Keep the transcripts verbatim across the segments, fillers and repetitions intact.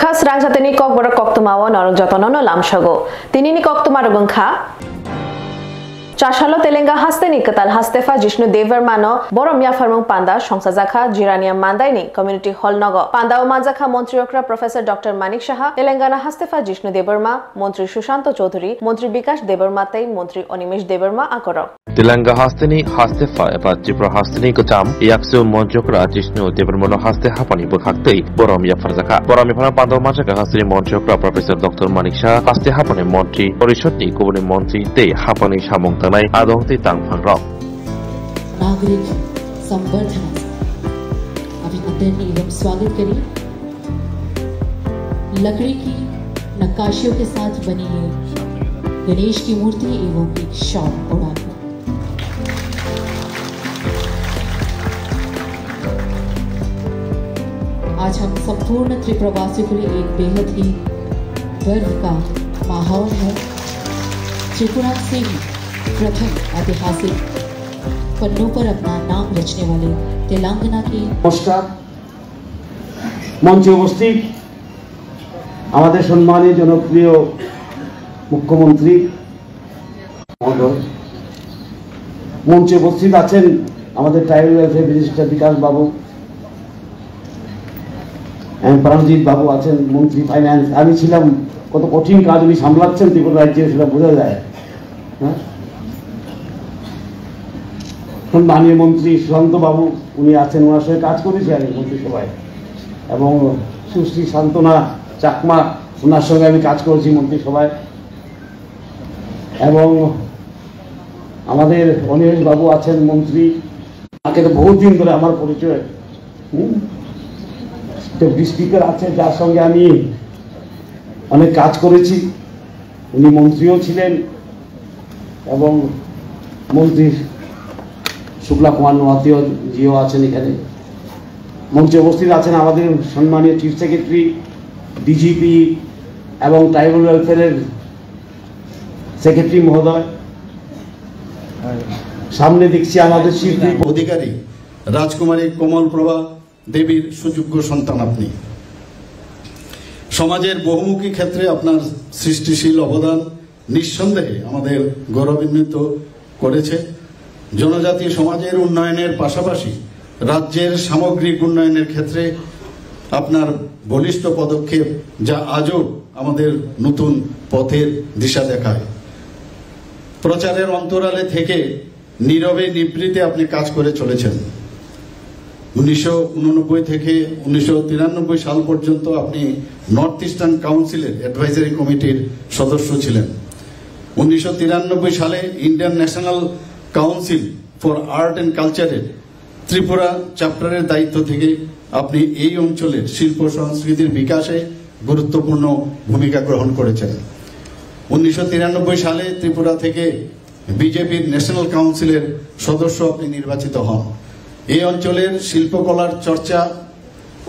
Kha srang jatini kokborok koktwmao norok jotono no lamsogo. Tinini koktwma rok wngkha. Chasalo Telenga hasteni kwtal hastepha Jishnu Debbarmano borom yapharmung panda songchajakha Jirania Mandaini Community Hall nogo. Pandao manjakha Montri okra Professor Doctor Manik Saha, Telengana hastepha Jishnu Debbarma, Montri Sushanto Chaudhuri, Montri Bikash Debbarma tei Montri Animesh Debbarma akorok. Telanga hasteni hastepha eba Tripura hasteni kwcham yaksu Montri okra Jishnu Debbarmano haste haphani bwkhak tei borom yapharjakha. Borom yaphana pandao manjakha hasteni Montri okra Professor Doctor Manik Saha, haste haphani Montri Porishod ni kubuni Montri tei haphani samung tangnai adong tei tangphang rok. नागरिक संवर्धना अभिनंदन एवं स्वागत करें। लकड़ी की नक्काशियों के साथ बनी ये गणेश की मूर्ति एवं एक शॉल उड़ान। आज हम संपूर्ण त्रिपुरावासियों के लिए एक बेहद ही गर्व का माहौल है। त्रिपुरा से ही प्रथम ऐतिहासिक पन्नों पर अपना नाम रचने वाले तेलंगाना के नमस्कार। মঞ্চে উপস্থিত আমাদের সম্মানীয় জনপ্রিয় মুখ্যমন্ত্রী মহোদয়, মঞ্চে উপস্থিত আছেন আমাদের ট্রাইবাল ওয়েলফেয়ার মিনিস্টার বিকাশ বাবু, এবং প্রাণজিৎ বাবু আছেন মন্ত্রী ফাইন্যান্স। আমি ছিলাম, কত কঠিন কাজ উনি সামলাচ্ছেন ত্রিপুরা রাজ্যে, সেটা বোঝা যায়। হ্যাঁ, এখন মাননীয় মন্ত্রী সুশান্ত বাবু, উনি আছেন, ওনার সঙ্গে কাজ করেছি আমি মন্ত্রিসভায়, এবং সুশ্রী সান্ত্বনা চাকমা, ওনার সঙ্গে আমি কাজ করেছি মন্ত্রিসভায়, এবং আমাদের অনিমেষ বাবু আছেন মন্ত্রী। তাকে তো বহুত দিন ধরে আমার পরিচয়। হুম? তো স্পিকার আছে, যার সঙ্গে আমি অনেক কাজ করেছি। উনি মন্ত্রীও ছিলেন এবং মন্ত্রী শুক্লা কুমার নোয়াতিও জিও আছেন এখানে। মঞ্চে উপস্থিত আছেন আমাদের সম্মানীয় চিফ সেক্রেটারি, ডিজিপি এবং ট্রাইবাল ওয়েলফেয়ারের সেক্রেটারি মহোদয়। সামনে দেখছি আমাদের শিল্পী অধিকারী রাজকুমারী কমল প্রভা দেবীর সুযোগ্য সন্তান আপনি। সমাজের বহুমুখী ক্ষেত্রে আপনার সৃষ্টিশীল অবদান নিঃসন্দেহে আমাদের গৌরবান্বিত করেছে। জনজাতি সমাজের উন্নয়নের পাশাপাশি রাজ্যের সামগ্রিক উন্নয়নের ক্ষেত্রে আপনার বলিষ্ঠ পদক্ষেপ, যা আজও আমাদের নতুন পথের দিশা দেখায়। প্রচারের অন্তরালে থেকে নীরবে নিভৃতে আপনি কাজ করে চলেছেন। উনিশশো ঊননব্বই থেকে উনিশশো তিরানব্বই সাল পর্যন্ত আপনি নর্থ ইস্টার্ন কাউন্সিলের অ্যাডভাইজারি কমিটির সদস্য ছিলেন। উনিশশো তিরানব্বই সালে Indian national council for art and কালচারের ত্রিপুরা চ্যাপ্টারের দায়িত্ব থেকে আপনি এই অঞ্চলের শিল্প সংস্কৃতির বিকাশে গুরুত্বপূর্ণ ভূমিকা গ্রহণ করেছেন। উনিশশো তিরানব্বই সালে ত্রিপুরা থেকে বিজেপির ন্যাশনাল কাউন্সিলের সদস্য আপনি নির্বাচিত হন। এই অঞ্চলের শিল্পকলার চর্চা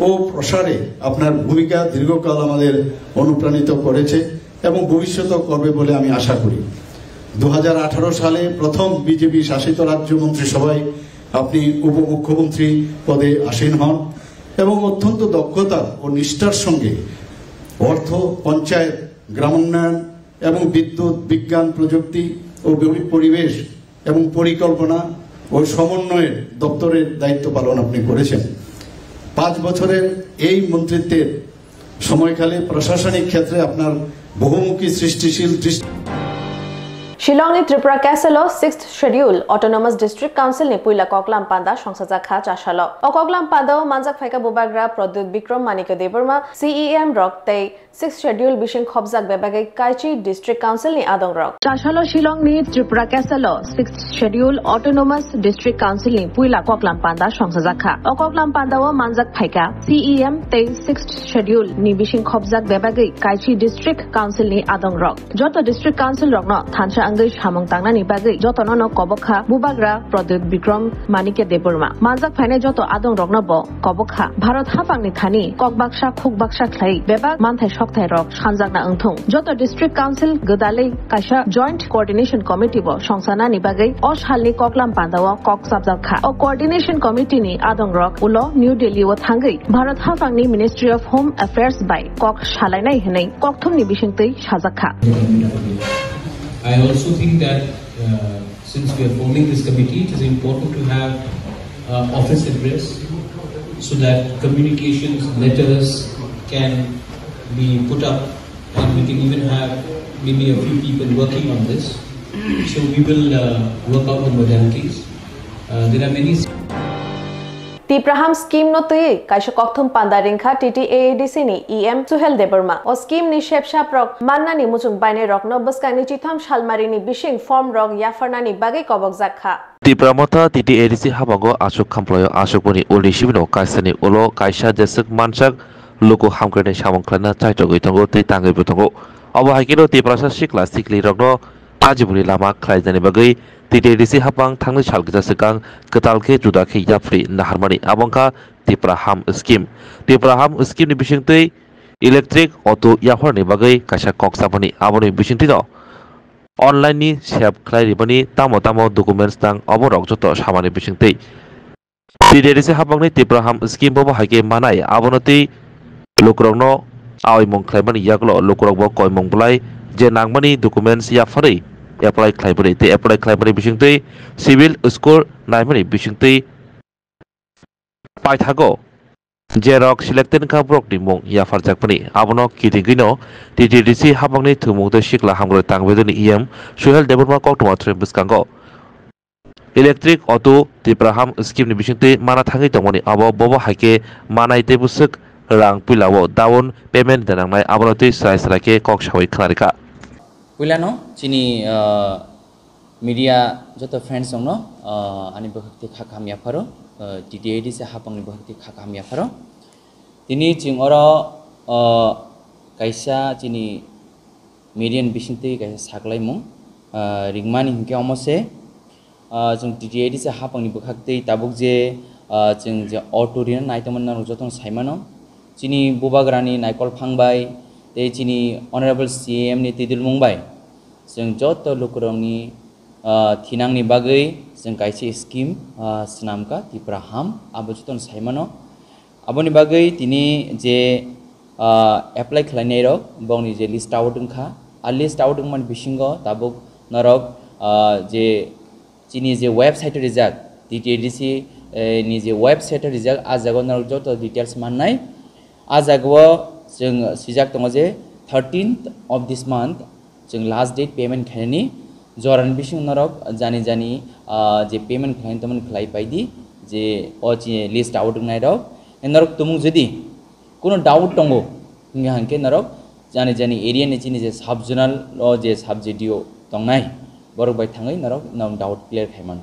ও প্রসারে আপনার ভূমিকা দীর্ঘকাল আমাদের অনুপ্রাণিত করেছে এবং ভবিষ্যতেও করবে বলে আমি আশা করি। দু হাজার আঠারো সালে প্রথম বিজেপি শাসিত রাজ্য মন্ত্রিসভায় আপনি উপমুখ্যমন্ত্রী পদে আসীন হন এবং অত্যন্ত দক্ষতা ও নিষ্ঠার সঙ্গে অর্থ, পঞ্চায়েত, গ্রামোন্নয়ন এবং বিদ্যুৎ, বিজ্ঞান, প্রযুক্তি ও পরি-, পরিবেশ এবং পরিকল্পনা ও সমন্বয়ের দপ্তরের দায়িত্ব পালন আপনি করেছেন। পাঁচ বছরের এই মন্ত্রিত্বের সময়কালে প্রশাসনিক ক্ষেত্রে আপনার বহুমুখী সৃষ্টিশীল দৃষ্টি Shillongni Tripura Castle-o Sixth Schedule Autonomous District Council-ni puila koklam panda songchajakha Chasalo. O koklam panda-o manjak phaikha Bubagra Pradyut Bikram Manikya Debbarma, C E M rok tei Sixth Schedule bising khopjak bebagwi Kaichi District Council ni adongrok. Chasalo Shillong ni Tripura Castle o Sixth Schedule Autonomous District Council ni puila koklam panda songchajakha. O koklam panda o manjak phaikha C E M tei Sixth Schedule ni bising khopjak bebagwi Kaichi District Council ni adongrok. Joto District Council rokno thansa Tei samung tangnani bagwi jotono no kobok kha Bubagra Pradyut Bikram Manikya Debbarma. Manjak phainai joto adong rokno bo kobok kha. Bharat haphangni thani kok baksa khuk baksa khlai bebak manthai sokthai rok sanjakna wngthung. Joto district council gwdalwi kaisa joint coordination committee bo songsanani bagwi o salni koklam pandao kok chapjak kha. O coordination committee ni adong rok ulo New Delhi o thangwi Bharat haphangni Ministry of Home Affairs bai kok salainai hwnwi kokthumni bisingtwi sajak kha. I also think that, uh, since we are forming this committee, it is important to have, uh, office address so that communications, letters can be put up and we can even have maybe a few people working on this. So we will, uh, work out the modalities. Uh, there are many Tipraham scheme no twiwi kaisa kokthum panda ringkha T T A A D C ni E M Suhel Debbarma. O scheme ni sepsap rok mannani muchung bainai rokno bwskangni chitham salmari ni bising form rok yapharnani bagwi kobokjak kha. Tipra Motha T T A A D C habango aswk khamplaio, aswkmani ulni sibino kaisani ulo kaisa jeswk mansak luku hamkrai samung khlaina chaitogwi tongo tei tangwibo tongo. Obo hai kheno Tiprasa sikla sikli rokno ajiboni lama khlaijani bagwi T T A A D C hapang thangnai sal kisa swkang kwtal khe juda khe yapri naharmani, abo wngkha Tipra Ham Scheme. Tipra Ham Scheme ni bisingtwi electric auto yapharni bagwi kaisa kok chapmani, aboni bisingtwino online ni sep khlai rimani tamo tamo documents nang, oborok joto samani bisingtwi. T T A A D C hapangni Tipra Ham Scheme bobo hai khe manai, abono tei lukurokno aoimung khlaimani yagulo lukurokbo koimung bwlai je nangmani documents yapharwi apply khlaimani tei apply khlaimani bisingtwi CIBIL score naimani bisingtwi paithago jerok selected wngkha borokni mung yapharjakmani, abono kitingwino T T A A D C hapangni thwngmung tei sikla hamkrai tangbedoni E M Suhel Debbarma koktwma thwrwng bwskango. Electric auto Tipra Ham Scheme ni bisingtwi mana thangwi tongmani, abo bobo hai khe manai tei bwswk rang puilao down payment da nangnai, abono tei srai srai khe kok saui khna rikha. Puilano chini, ah, media joto friends rokno, ah, ani bwkhak twi kha kaham yapharo, ah, T T A A D C hapangni bwkhak twi kha kaham yapharo. Tini chwng oro, ah, kaisa chini media ni bisingtwi kaisa saklaimung, ah, ringmani hinkhe omo se, ah, chwng T T A A D C hapangni bwkhak twi tabuk je, ah, chwng je auto rina naitongmani norok jotono saimano. Chini bubagrani naikol phang bai tei chini Honorable C M ni twidulmung bai chwng joto lukurokni, ah, thinangni bagwi chwng kaisa scheme, ah, swnamkha Tipra Ham, abo jotono saimano. Aboni bagwi tini je, ah, apply khlainairok, bongni je list out wngkha, a list out wngmani bisingo tabuk norok, ah, je chini je website o rijak, T T A A D C, eh, ni je website o rijak, a jaga o norok joto details mannai. A jaga o chwng swijak tongo je thirteenth of this month, chwng last date payment khainani, jorani bising norok jani jani, ah, je payment khlainani tongmani khlai paidi, je o chini list out wngnai rok. Norok tumung jodi kuno doubt tongo, hingkha hingkhe norok jani jani area ni chini je sub zonal o je sub G D O tongnai, borok bai thangwi norok no doubt clear khaimano.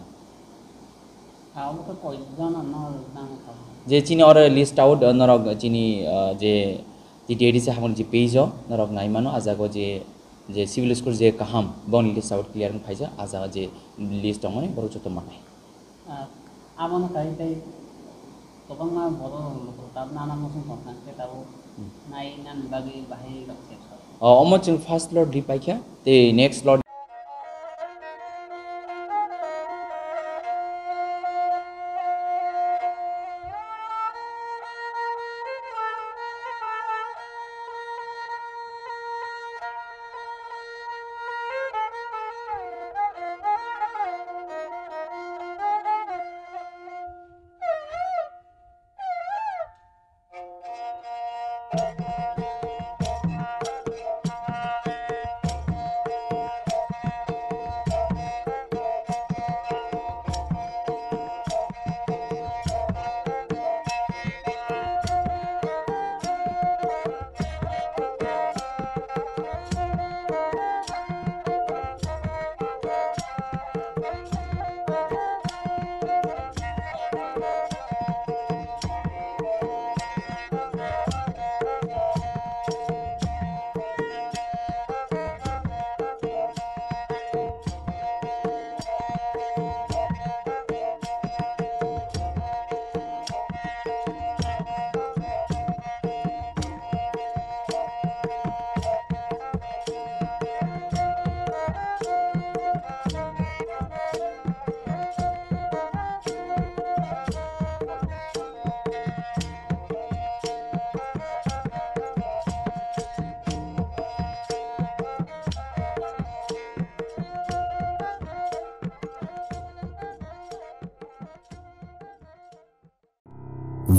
Ah, omo khe koi jona no nang kha? Je chini oro list out, uh, norok chini, uh, je T T A A D C hapang je page o norok nai mano, a jaga o je, je civil score je kaham, boni list out clear wng phaijak, a jaga je list tongmani borok joto manai. Ah, abono kai tei kwbangma borok rok tab nana muchung tong kha, hwnkhe tabuk Hmm. nai nani bagwi bahai rok se kha. O, omo chwng first lot ri paikha, tei next lot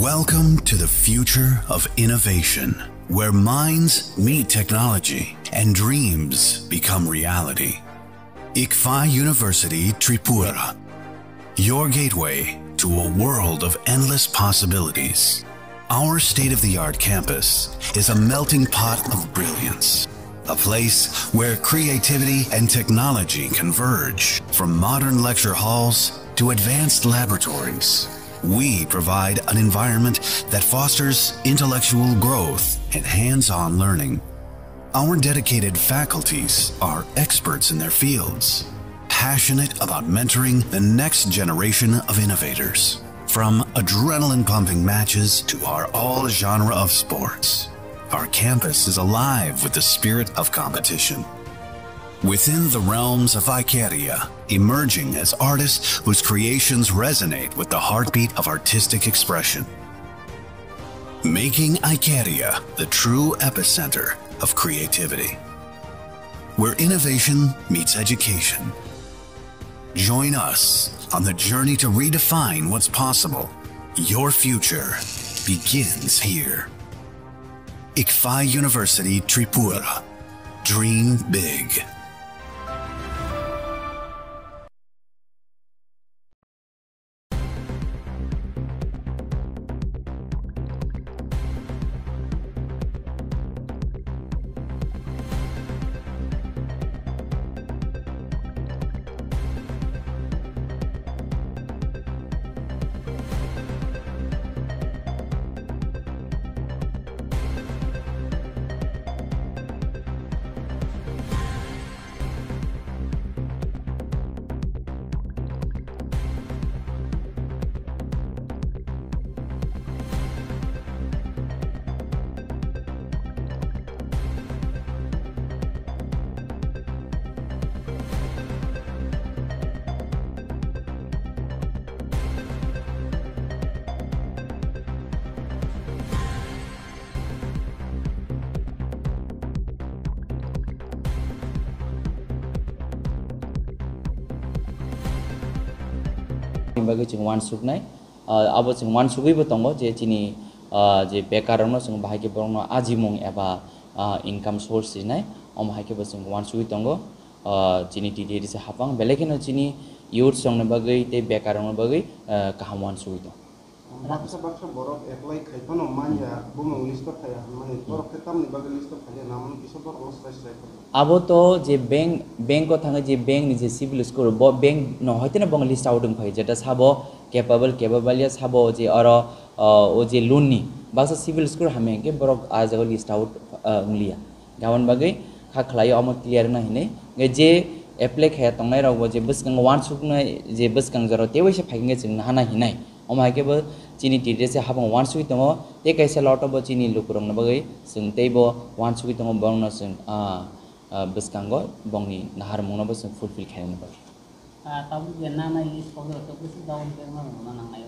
Welcome to the future of innovation, where minds meet technology and dreams become reality. ICFAI University Tripura, your gateway to a world of endless possibilities. Our state of the art campus is a melting pot of brilliance, a place where creativity and technology converge. From modern lecture halls to advanced laboratories, we provide an environment that fosters intellectual growth and hands on learning. Our dedicated faculties are experts in their fields, passionate about mentoring the next generation of innovators. From adrenaline pumping matches to our all genre of sports, our campus is alive with the spirit of competition. Within the realms of Icaria, emerging as artists whose creations resonate with the heartbeat of artistic expression. Making Icaria the true epicenter of creativity, where innovation meets education. Join us on the journey to redefine what's possible. Your future begins here. ICFAI University Tripura. Dream big. Ni bagwi chwng uansuknai, ah, abo chwng uansugwibo tongo je chini, ah, je bekarrokno chwng bahai khe borokno ajimung eba, ah, income source rinai, omo hai khe bo chwng uansugwi tongo, ah, chini T T A D C hapang, belai kheno chini youths rokni bagwi tei bekarrokni bagwi, ah, kaham uansugwi tongo. Baksa baksa borok apply khai phano manya, bumung list o phaiya hwnmani, borok khe tamni bagwi list o phaiya, namani kisa borokno swrai swrai phaiya. Abo to je bank, bank o thangwi je bank ni je civil score, bo bank no hoiteno bo list out wng phai, jeta sabo capable, capable ya sabo je oro, o, o je loan ni baksa civil score hamya hwnkhe borok ah jaga list out, ah, wngliya. Aboni bagwi kha khlaio omo clear wngna hinwi. Hwnkhe je apply khaiya tongnai rokbo je bwskango uansuknai, je bwskang jorao teibo se phai hwnkhe chwng nahana hinai. Omo hai khe bo chini T T A D C hapang uansugwi tongo, tei kaisa lot o bo chini lukurokni bagwi chwng teibo uansugwi tongo, borokno chwng, ah, ah, bwskango bongni naharmungno bo chwng fulfill khainani bagwi. Ah, tabuk je nana list kok rok to bwswk down payment rwna nangnai.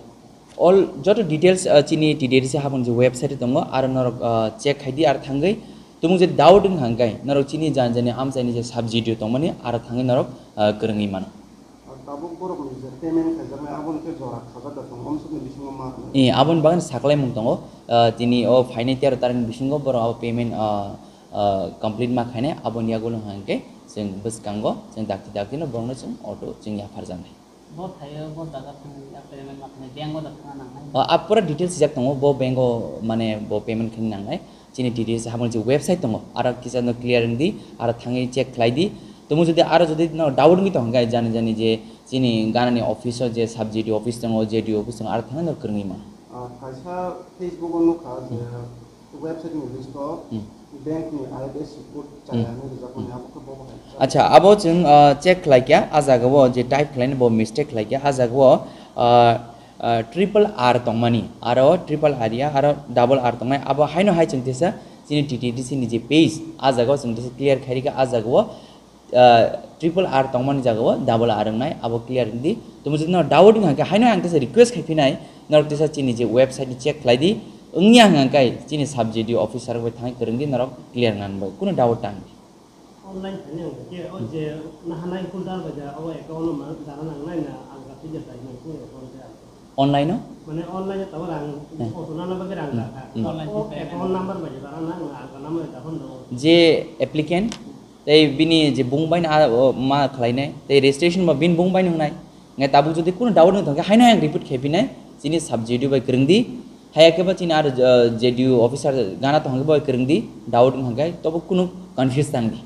All joto details, ah, chini T T A D C hapang je website tongo, aro norok, ah, check khaidi, aro thangwi tumung je doubt wng hangkai norok chini jani jani amchaini je subsidy tongmani aro thangwi norok, ah, kwrwngwi mano. Ah, tabuk borokni je payment khaijaknai aboni khe jora khajak da tongo, omsokni bisingo ma rwnai? Eh, aboni bagwi saklaimung tongo, ah, tini o phainai tero tarikni bisingo borok abo payment, ah, ah, complete ma khainai, aboni yagulo hwnkhe chwng bwskango chwng dakti dakti no borokno chwng auto chwng yapharjaknai. Bo thaio, bo jaga thangwi apply ma khainai, bank o da thangna nangnai. Ah, ah, pura details sijak tongo, bo bank o mane bo payment khaina nangnai. Chini T T A D C hapang je website tongo, aro kisa no clear wngdi, aro thangwi check khlai di. Tumung jodi aro jodi no doubt wngwi tong hwnkhe jani jani je chini ganani office o je subsidy office tongo, J D O office tongo, aro thangwi no kwrwngwi mano. Ah, kaisa Facebook o nukha je, hmm, website ni list o, hmm, bank ni I F S C code, hmm, chaya hinwi rijak mani, hmm, abo khe bo bahai. Acha, abo chwng, ah, check khlai kha, ah jaga o je type khlaini bo mistake khlai kha, ah jaga o, ah, ah, triple R tongmani, aro triple R ya, aro double R tongnai, abo haino hai chwng tesa chini T T A D C ni je page, ah jaga o chwng tesa clear khai rikha, ah jaga o ah, triple R tongmani jaga o double R wngnai, abo clear wngdi. Tumung jodi no doubt wng hangkhe, haino ang tesa request khai phinai, norok tesa chini je website ni check khlai di, wngya hwnkhe chini subsidy officer bai thangwi kwrwng di, norok clear wngna bagwi kuno doubt ta wngdi. Online khainai hwnkhe o je nahanai folder bai ja, o account no ma dana nangnai na alga fee ja chai nang khe account ja. Online-o? Mane online-o tabuk rang, hmm, auto nana bagwi rang, hmm, rang, hmm, online, o account number bai jora nang, account number bai jora nang. Je applicant, tei bini je bung bai na, o, ma khlainai, tei registration ba bini bung bai nungnai. Ngai tabuk jodi kuno doubt wng thangkhe haino hayang repeat khaiphinai, chini sub J D O bai kwrwngdi, haya khe ba chini aro, uh, J D O officer gana tongkhe bai kwrwngdi, doubt wng thangkhe tobo kuno confuse tangdi.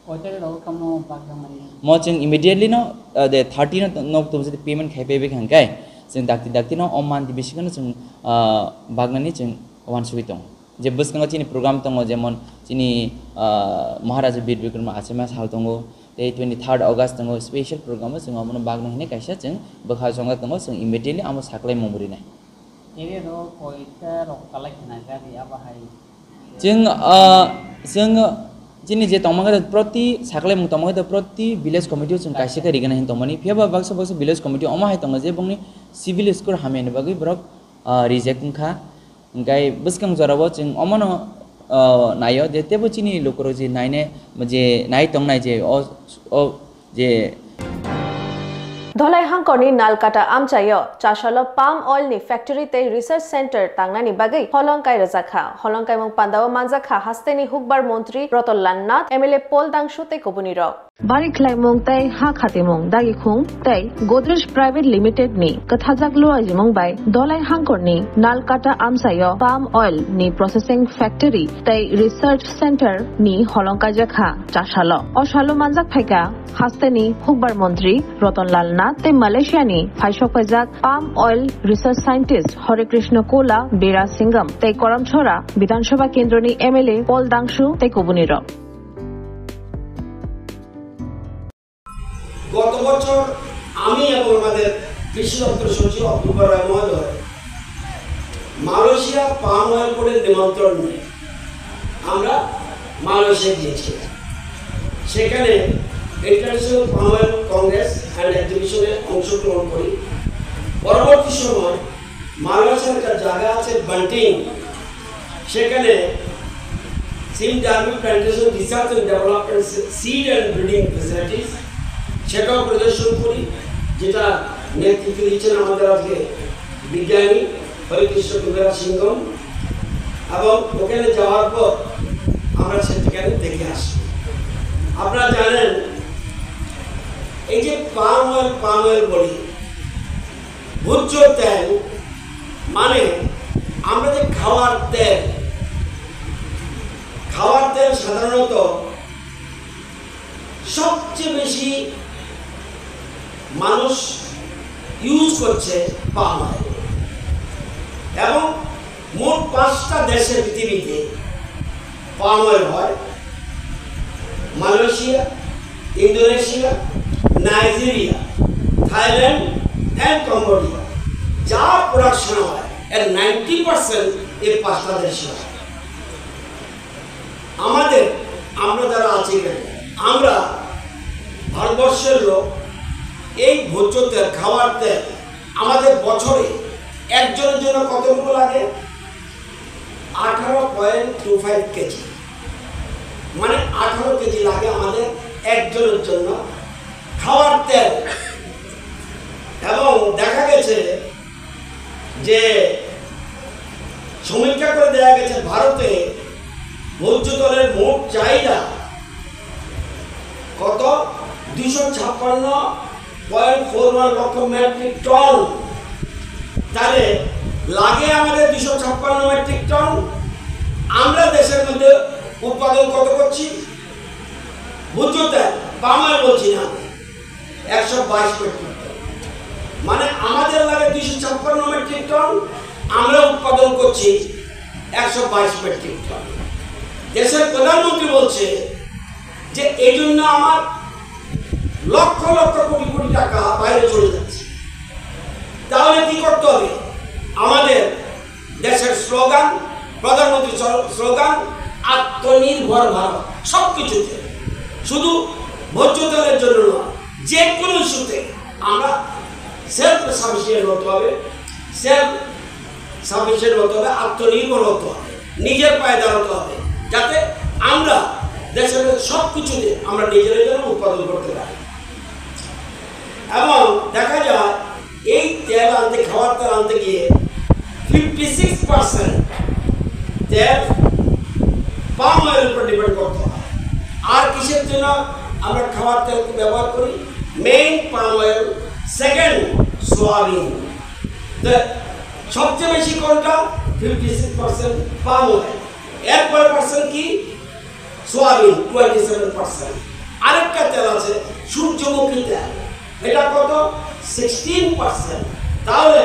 Koita rok kamo bagna mani? Mo chwng immediately no, uh, the thirty no nok tubujadi payment khai paibai kha hwnkhe, chwng dakti dakti no o month bisingo no chwng, uh, bagnani chwng wansugwi tongo. Je bwskango chini program tongo, jemon chini, uh, Maharaja Bir Bikram Achema sal tongo, tei twenty third August tongo, special program o chwng omono bagna hinwi kaisa chwng bwkha chongjak tongo, chwng immediately amo saklai mung rinai. Area rok koita rok kalai khna gari abo hai. Chwng, ah, chwng chini je tongma khe proti saklaimung tongma khe proti village committee o chwng kaisa khe rigana hin tongmani. Phiya ba baksa baksa village committee omo hai tongo je bongni civil score hamya ni bagwi borok, ah, reject wngkha. Hingkai bwskang jorao chwng omono, ah, naio je tebo chini lukurok je naine je nai tongnai je o, o je Dholai hangkorni Nalkata amchaio chasalo palm oil ni factory tei research center tangnani bagwi holongkai rwjakha. Holongkaimung pandao manjakha hasteni hukbar montri Rotonlal Nath, M L A Paul Dangshu tei kubunirok. Bari khlaimung tei ha khatimung dagikhung tei Godrej Private Limited ni kwthajak luaijimung bai Dholai hangkorni Nalkata amchaio palm oil ni processing factory tei research center ni holongkaijakha chasalo. O salo manjak phaikha hasteni hukbar montri Rotonlal Nath tei Malaysia ni phaisok phaijak palm oil research scientist Hare Krishna Kola, Bira Singham tei Koramchhora Bidhan Sabha kendroni M L A Paul Dangshu tei kubunirok. গত বছর আমি এবং আমাদের কৃষি দপ্তর সচিব অক্টোবর রায় মহোদয় Malaysia palm oil বোর্ডের নিমন্ত্রণ নিয়ে আমরা মালয়েশিয়া গিয়েছিলাম। সেখানে ইন্টারন্যাশনাল পাম অয়েল কংগ্রেস অ্যান্ড এক্সিবিশনে অংশগ্রহণ করি। পরবর্তী সময় মালয়েশিয়ার একটা জায়গা আছে বান্টিং, সেখানে Sime Darby plantation research and development seed and breeding facilities সেটাও পরিদর্শন করি, যেটা নেতৃত্ব দিচ্ছেন আমাদের আজকে বিজ্ঞানী হরিকৃষ্ণ কুবেরা সিংহম। এবং ওখানে যাওয়ার পর আমরা সেখানে দেখে আসি। আপনারা জানেন, এই যে পাম অয়েল, পাম অয়েল বলি, ভোজ্য তেল মানে আমরা যে খাওয়ার তেল, খাওয়ার তেল সাধারণত সবচেয়ে বেশি মানুষ ইউজ করছে পাম অয়েল। এবং মোট পাঁচটা দেশে পৃথিবীতে পাম অয়েল হয়: Malaysia, Indonesia, Nigeria, Thailand and Cambodia. যা প্রোডাকশন হয়, এর নাইনটি পার্সেন্ট এই পাঁচটা দেশে হয়। আমাদের, আমরা যারা আছি এখানে, আমরা ভারতবর্ষের লোক, এই ভোজ্য তেল, খাওয়ার তেল, আমাদের বছরে একজনের জন্য কতটুকু লাগে? আঠারো পয়েন্ট টু ফাইভ কেজি, মানে আঠারো কেজি লাগে আমাদের একজনের জন্য খাওয়ার তেল। এবং দেখা গেছে যে সমীক্ষা করে দেখা গেছে ভারতে ভোজ্য তেলের মোট চাহিদা কত? দুইশো ছাপ্পান্ন পয়েন্ট ফোর ওয়ান লক্ষ মেট্রিক টন। তাহলে লাগে আমাদের দুইশো ছাপ্পান্ন মেট্রিক টন। আমরা দেশের মধ্যে উৎপাদন কত করছি? ভোজ্য তেল, পাম অয়েল বলছি না, একশো বাইশ মেট্রিক টন। মানে আমাদের লাগে দুইশো ছাপ্পান্ন মেট্রিক টন, আমরা উৎপাদন করছি একশো বাইশ মেট্রিক টন। দেশের প্রধানমন্ত্রী বলছে যে এই জন্য আমার লক্ষ লক্ষ কোটি কোটি টাকা বাইরে চলে যাচ্ছে। তাহলে কি করতে হবে? আমাদের দেশের স্লোগান, প্রধানমন্ত্রী স্লো-, স্লোগান, আত্মনির্ভর ভারত। সব কিছুতে, শুধু ভোজ্য তেলের জন্য নয়, যে কোনো ইস্যুতে আমরা সেলফ সাফিসিয়েন্ট হতে হবে, সেলফ সাফিসিয়েন্ট হতে হবে, আত্মনির্ভর হতে হবে, নিজের পায়ে দাঁড়াতে হবে, যাতে আমরা দেশের সব কিছুতে আমরা নিজেরা যেন উৎপাদন করতে পারি। এবং দেখা যায় এই তেল আনতে, খাওয়ার তেল আনতে গিয়ে ফিফটি সিক্স পার্সেন্ট তেল পাম অয়েল উপর ডিপেন্ড করতে হয়। আর কিসের জন্য আমরা খাওয়ার তেল ব্যবহার করি? Main palm oil, second soybean. তো সবচেয়ে বেশি কোনটা? Fifty six percent palm oil. এরপরে পার্সেন্ট কি? Soybean, twenty seven percent. আরেকটা তেল আছে সূর্যমুখী তেল, এটা কত? Sixteen percent. তাহলে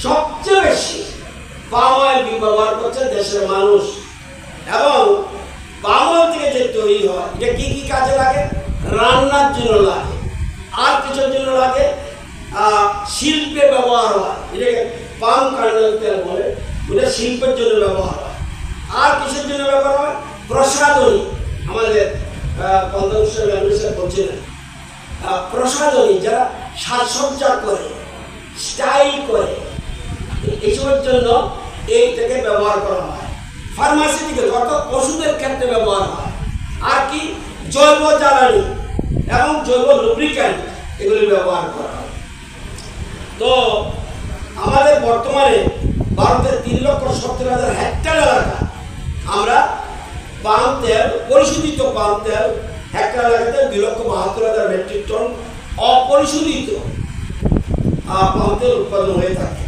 সবচেয়ে বেশি পাম অয়েল ব্যবহার করছে দেশের মানুষ। এবং পাম অয়েল থেকে যে তৈরি হয়, এটা কি কি কাজে লাগে? রান্নার জন্য লাগে। আর কিসের জন্য লাগে? আহ, শিল্পে ব্যবহার হয়, এটাকে পাম কার্নেল তেল বলে, ওটা শিল্পের জন্য ব্যবহার হয়। আর কিসের জন্য ব্যবহার হয়? প্রসাধনী, আমাদের, আহ, পঞ্চম শ্রেণীর ম্যাডাম স্যার বলছিলেন, আহ, প্রসাধনী, যারা সাজসজ্জা করে, স্টাইল করে, এইসবের জন্য এইটাকে ব্যবহার করা হয়। ফার্মাসিউটিক্যাল অর্থাৎ ওষুধের ক্ষেত্রে ব্যবহার হয়। আর কি? জৈব জ্বালানি এবং জৈব লুব্রিক্যান্ট এগুলি ব্যবহার করা হয়। তো আমাদের বর্তমানে ভারতের তিন লক্ষ সত্তর হাজার হেক্টর এলাকা আমরা পাম তেল, পরিশোধিত পাম তেল হেক্টর এলাকাতে দুই লক্ষ বাহাত্তর হাজার মেট্রিক টন অপরিশোধিত, আহ, পাম তেল উৎপাদন হয়ে থাকে।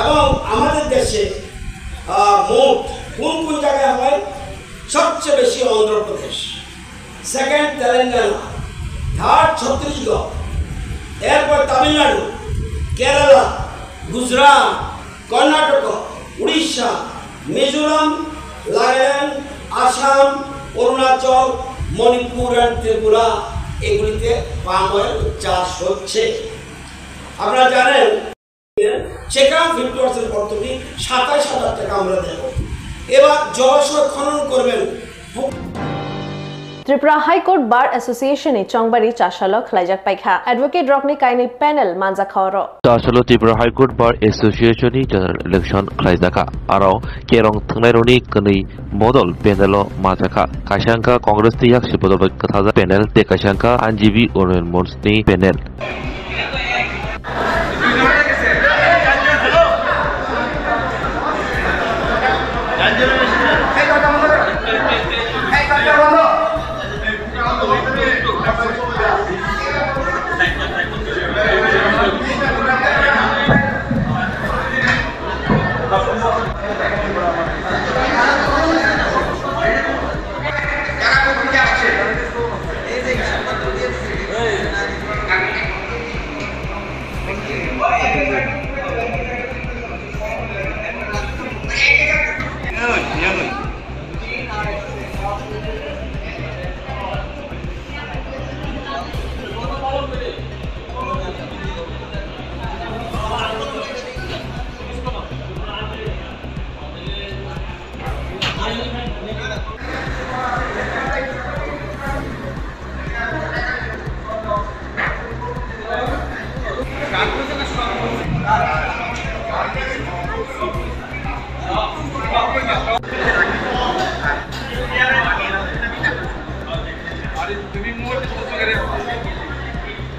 এবং আমাদের দেশে, আহ, মোট কোন কোন জায়গায় হয়? সবচেয়ে বেশি অন্ধ্রপ্রদেশ, সেকেন্ড তেলেঙ্গানা, থার্ড ছত্তিশগড়, এরপর তামিলনাড়ু, কেরালা, গুজরাট, কর্ণাটক, উড়িষ্যা, মিজোরাম, নাগাল্যান্ড, আসাম, অরুণাচল, মণিপুর and ত্রিপুরা, এগুলিতে পাম অয়েল চাষ হচ্ছে। আপনারা জানেন, সেখানে ফিফটি পার্সেন্ট ভর্তুকি, সাতাইশ হাজার টাকা আমরা দেব। এবার জলাশয় খনন করবেন। Tripura High Court Bar Association ni chongbari chasalo khlaijak paikha. Advocate rokni kainwi panel manjakha oro. Chasalo Tripura High Court Bar Association ni general election khlaijakha. Aro kerong thwngnairokni kwnwi model panel o manjakha. Kaisa wngkha Congress ni yaksi bodol bai kwthajak panel tei kaisa wngkha N G B Unayan Monch ni panel.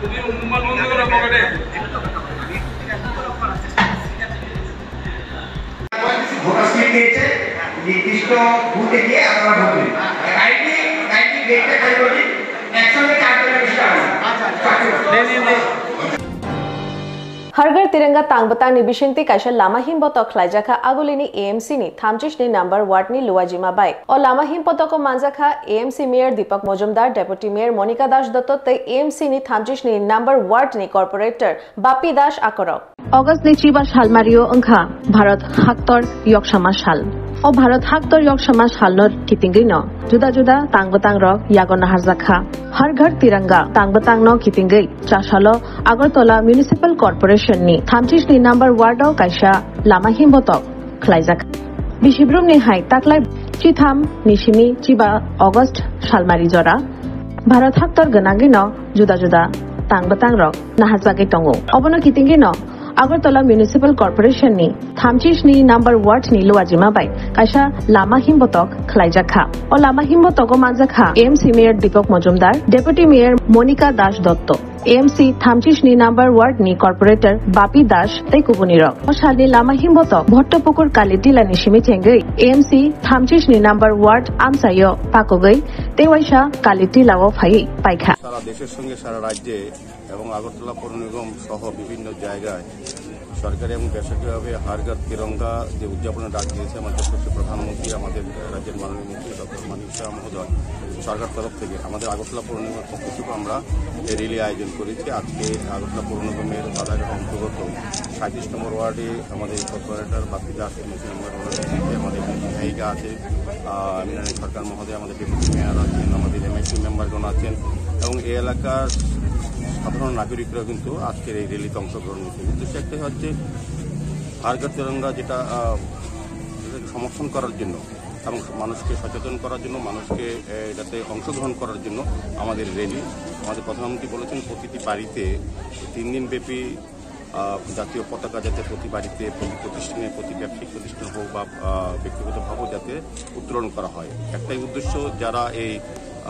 তুমি অনুমান বন্ধ করে পকেটে। Voter slip দিয়েছে, নির্দিষ্ট বুথে গিয়ে আপনারা ভোট দিন। কাইন্ডলি, কাইন্ডলি গেটটা খালি করে দিন। একসঙ্গে চারজনের বেশি যাবেন না। Har Ghar Tiranga tang bwtangni bisingtwi kaisa lama himbotok khlaijakha Agulini A M C ni thamchisni number ward ni Luajima bai. O lama himbotogo manjakha A M C Mayor Deepak Majumdar, Deputy Mayor Monika Das Dotto tei A M C ni thamchisni number ward ni corporator Bapi Das Akorok. August ni chiba salmario wngkha Bharat Haktor Yoksama Sal. O Bharat Haktor Yoksama Salno kitingwi no juda juda tang bwtang rok yago naharjakha. Har Ghar Tiranga tang bwtang no kitingwi chasalo Agartala Municipal Corporation ni thamchisni number ward o kaisa lama himbotok khlaijak. Bisibrumni hai taklai chitham ni simi chiba August salmari jora Bharat Haktor gwnangwi no juda juda tang bwtang rok naharjagwi tongo. Obono kitingwi no Agartala Municipal Corporation ni thamchisni number ward ni Luajima bai kaisa lama himbotok khlaijakha. O lama himbotogo manjakha A M C Mayor Deepak Majumdar, Deputy Mayor Monika Das Dotto, A M C thamchisni number ward ni corporator Bapi Das tei kubunirok. O salni lama himboto Bhottopukur Kalitila ni simi thengwi A M C thamchisni number ward amchaio pakugwi tei waisa Kalitila o phaiwi paikha. সারা দেশের সঙ্গে সারা রাজ্যে এবং আগরতলা পৌর নিগম সহ বিভিন্ন জায়গায় সরকারি এবং বেসরকারিভাবে হার ঘর তিরঙ্গা যে উদযাপনের ডাক দিয়েছে আমাদের দেশীয় প্রধানমন্ত্রী, আমাদের রাজ্যের মাননীয় মন্ত্রী ডক্টর মানিক সাহা মহোদয়, সরকার তরফ থেকে আমাদের আগরতলা পৌর নিগমের পক্ষ থেকে আমরা এই র‍্যালি আয়োজন করেছি। আজকে আগরতলা পৌর নিগমের বাজারের অন্তর্গত সাঁইত্রিশ নম্বর ওয়ার্ডে আমাদের কর্পোরেটর বাপ্পি দাস, এমএসি মেম্বার, ওনাদের সাথে আমাদের এখানে সহায়িকা আছে, আহ, মিনানী সরকার মহোদয়, আমাদের ডেপুটি মেয়র আছেন, আমাদের এমএসি মেম্বারগণ আছেন এবং এই এলাকার সাধারণ নাগরিকরা কিন্তু আজকের এই র‍্যালিতে অংশগ্রহণ করছে। উদ্দেশ্য একটাই হচ্ছে হার ঘর তিরঙ্গা যেটা, আহ, এটাকে সমর্থন করার জন্য এবং মানুষকে সচেতন করার জন্য, মানুষকে, এ, এটাতে অংশগ্রহণ করার জন্য আমাদের র‍্যালি। আমাদের প্রধানমন্ত্রী বলেছেন প্রতিটি বাড়িতে তিন দিন ব্যাপী, আহ, জাতীয় পতাকা যাতে প্রতি বাড়িতে, প্রতি প্রতিষ্ঠানে, প্রতি ব্যবসায়িক প্রতিষ্ঠান হোক বা, আহ, ব্যক্তিগতভাবেও যাতে উত্তোলন করা হয়। একটাই উদ্দেশ্য, যারা এই,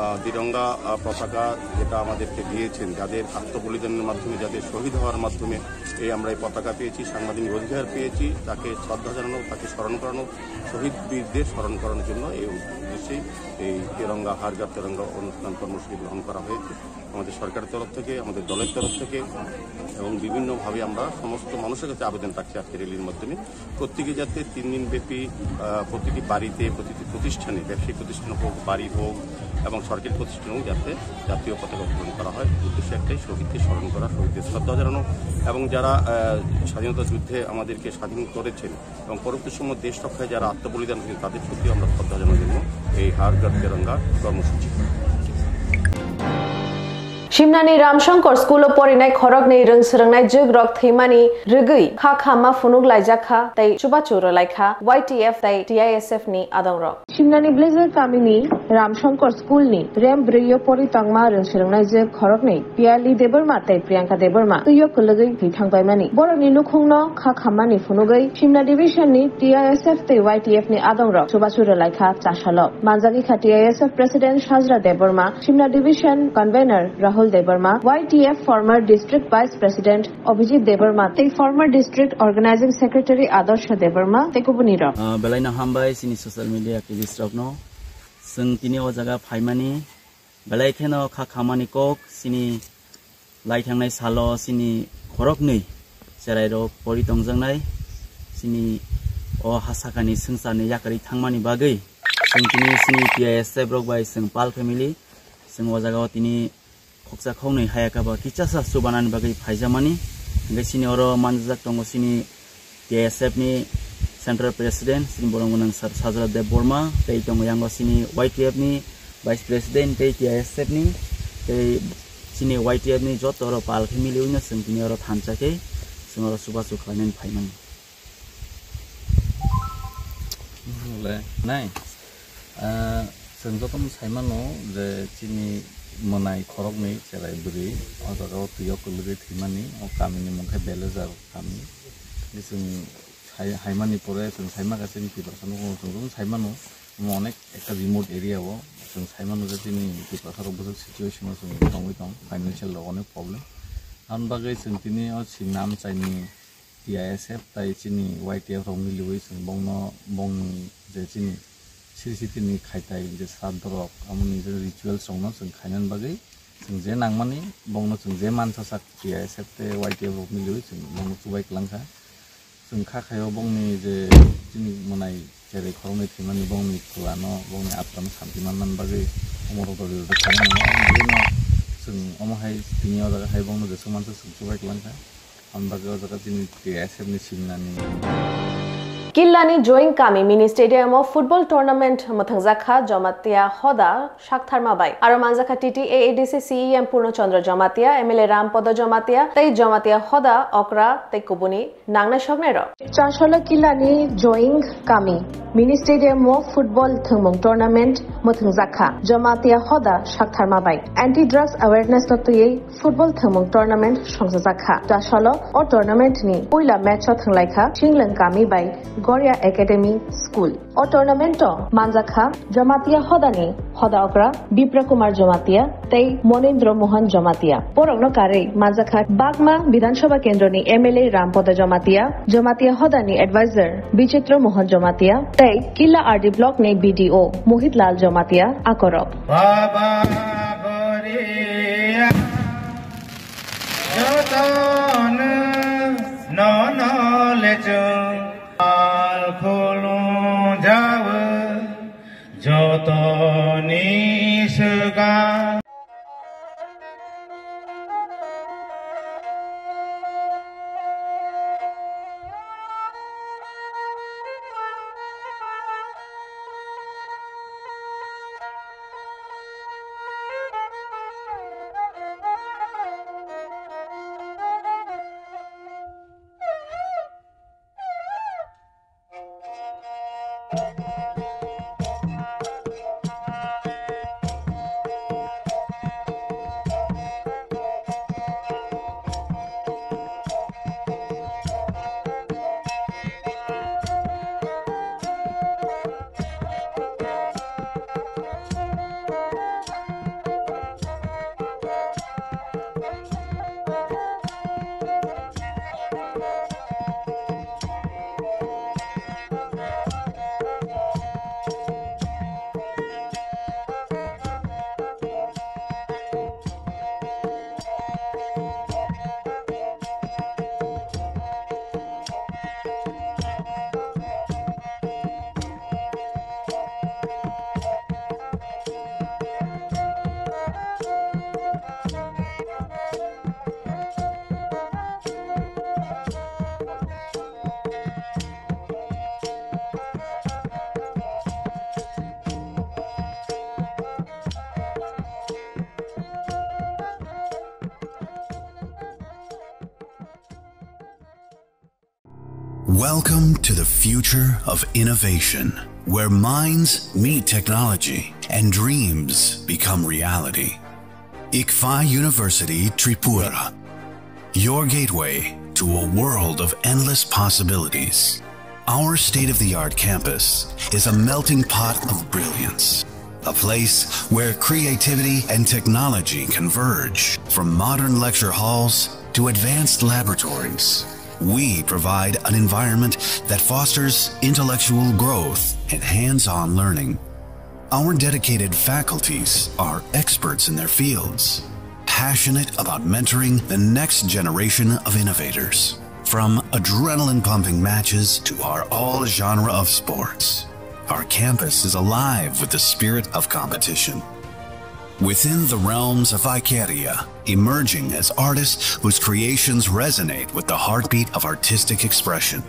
আহ, তিরঙ্গা, আহ, পতাকা যেটা আমাদেরকে দিয়েছেন, যাদের আত্মবলিদানের মাধ্যমে, যাদের শহীদ হওয়ার মাধ্যমে এই আমরা এই পতাকা পেয়েছি, সাংবিধানিক অধিকার পেয়েছি, তাকে শ্রদ্ধা জানানো, তাকে স্মরণ করানো, শহীদ বীরদের স্মরণ করানোর জন্য এই উদ্দেশ্যেই এই তিরঙ্গা, হার ঘর তিরঙ্গা অনুষ্ঠান কর্মসূচি গ্রহণ করা হয়েছে। আমাদের সরকারের তরফ থেকে, আমাদের দলের তরফ থেকে এবং বিভিন্নভাবে আমরা সমস্ত মানুষের কাছে আবেদন রাখছি আজকে র‍্যালির মাধ্যমে প্রত্যেকে যাতে তিন দিন ব্যাপী, আহ, প্রতিটি বাড়িতে, প্রতিটি প্রতিষ্ঠানে, ব্যবসায়িক প্রতিষ্ঠান হোক, বাড়ি হোক এবং সরকারি প্রতিষ্ঠান হোক, যাতে জাতীয় পতাকা উত্তোলন করা হয়। উদ্দেশ্য একটাই, শহীদদের স্মরণ করা, শহীদদের শ্রদ্ধা জানানো এবং যারা, আহ, স্বাধীনতা যুদ্ধে আমাদেরকে স্বাধীন করেছেন এবং পরবর্তী সময় দেশ রক্ষায় যারা আত্মবলিদান করেছেন, তাদের প্রতি আমরা শ্রদ্ধা জানানোর জন্য এই হার ঘর তিরঙ্গা কর্মসূচি। Simnani Ramshankar School o porinai khoroknwi rwng swrwngnai jwk rok thwimani rwgwi kha khamma phunuk laijak kha tei chubachu rwlai kha Y T F tei T I S F ni adongrok. Simnani Blazer kamini Ramshankar School ni rem brwi o pori tongma rwng swrwngnai jwk khoroknwi Piyali Debbarma tei Priyanka Debbarma twi o kwlwgwi thwi thangbaimani. Borokni nukhungno kha khammani phunugwi Simna Division ni T I S F tei Y T F ni adongrok chubachu rwlai kha chasalo. Manjagwi kha T I S F President Sajra Debbarma, Simna Division Convener Rahul Debbarma, Y T F former District Vice President Abhijit Debbarma tei former District Organizing Secretary Adarsh Debbarma tei kubunirok. Ah, belai no hambai chini social media activist rokno. Chwng tini o jaga phaimani belai kheno kha khamani kok chini lai thangnai salo chini khoroknwi cherairok pori tongjaknai chini o ha sakani swngcharni yakarwi thangmani bagwi chwng tini chini T I S F rok bai chwng Pal family chwng o jaga o tini khoksa khoknwi haya kha ba kichasa chubanani bagwi phaijamani. Hingke chini oro manjak tongo chini T I S F ni Central President chini borok gwnang Sir Sajra Debbarma, tei tongo yango chini Y T F ni Vice President tei T I S F ni tei chini Y T F ni joto oro pal khe miliwi no chwng tini oro thansa khe chwng oro chubachu khlainani phaimani. Le, nai. Ah, chwng jotono sai mano je chini mwnai khoroknwi cherai bwrwi o jaga o twi o kwlwgwi thwimani, o kamini mung khe Belejar kami. Chwng sai, hai mani pore chwng sai maka chini Tiprasa nukhungo chwng jotono sai mano, omo onek ekta remote area o chwng sai mano je chini Tiprasa rok bwswk situation o chwng tongwi tong, financial rok onek problem. Aboni bagwi chwng tini o Simna amchaini T I S F tai chini Y T F rok miliwi chwng bongno, bongni je chini siri sitini khaitai je sraddho rok, amoni je rituals rokno chwng khainani bagwi chwng je nangmani, bongno chwng je mansa sak T I S F tei Y T F rok miliwi chwng bongno chubai kwlangkha. Chwng kha khaio bongni je chini mwnai cherwi khoroknwi thwimani bongni pholano, bongni atmano santi manmani bagwi omorok rwdi rwdi khainani. Chwng omo hai tini o jaga hai bongno jeswk mansa chwng chubai kwlangkha. Ang bagwi o jaga chini T I S F ni simnani. Killani Joing Kami Mini Stadium o football tournament mwthangjakha Jamatia Hoda Saktharma bai. Aro manjakha T T A A D C C E M Purno Chandra Jamatia, M L A Ram Podo Jamatia, tei Jamatia Hoda okra tei kubuni nangnai soknai rok. Chasolo Killani Joing Kami Mini Stadium o football thwngmung tournament mwthangjakha Jamatia Hoda Saktharma bai. Anti drugs awareness no twiwi football thwngmung tournament songchajakha. Chasalo o tournament ni puila match o thwnglaikha Singlwng Kami bai Korea Academy School. O tournament o manjakha Jamatia hodani hoda okra Bipra Kumar Jamatia tei Monindra Mohan Jamatia. Borokno karwi manjakha Bagma Bidhan Sabha Kendroni M L A Rampada Jamatia, Jamatia hodani advisor Bichitra Mohan Jamatia tei Killa R D block ni B D O Mohit Lal Jamatia akorok. Baba Goria, jotono nono lechung. Al khulum jawi jotoni swkang. Welcome to the future of innovation, where minds meet technology and dreams become reality. ICFAI University Tripura, your gateway to a world of endless possibilities. Our state-of-the-art campus is a melting pot of brilliance, a place where creativity and technology converge. From modern lecture halls to advanced laboratories, we provide an environment that fosters intellectual growth and hands-on learning. Our dedicated faculties are experts in their fields, passionate about mentoring the next generation of innovators. From adrenaline-pumping matches to our all-genre of sports, our campus is alive with the spirit of competition. Within the realms of Icaria, emerging as artists whose creations resonate with the heartbeat of artistic expression.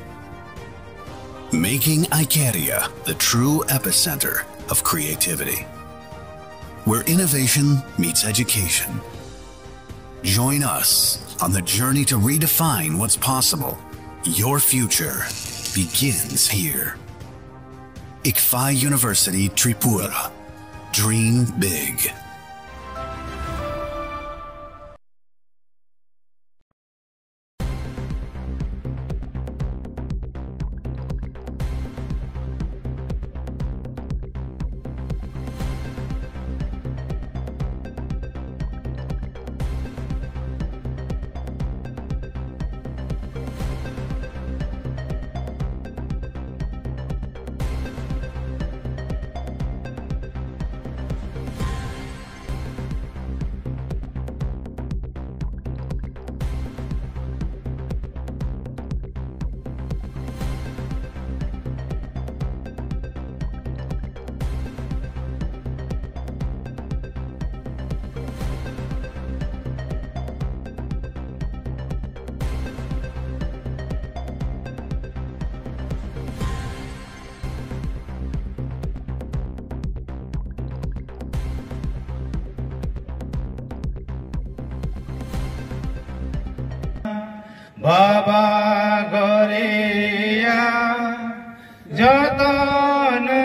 Making Icaria the true epicenter of creativity, where innovation meets education. Join us on the journey to redefine what's possible. Your future begins here. ICFAI University Tripura. Dream big. Baba Goria, jotono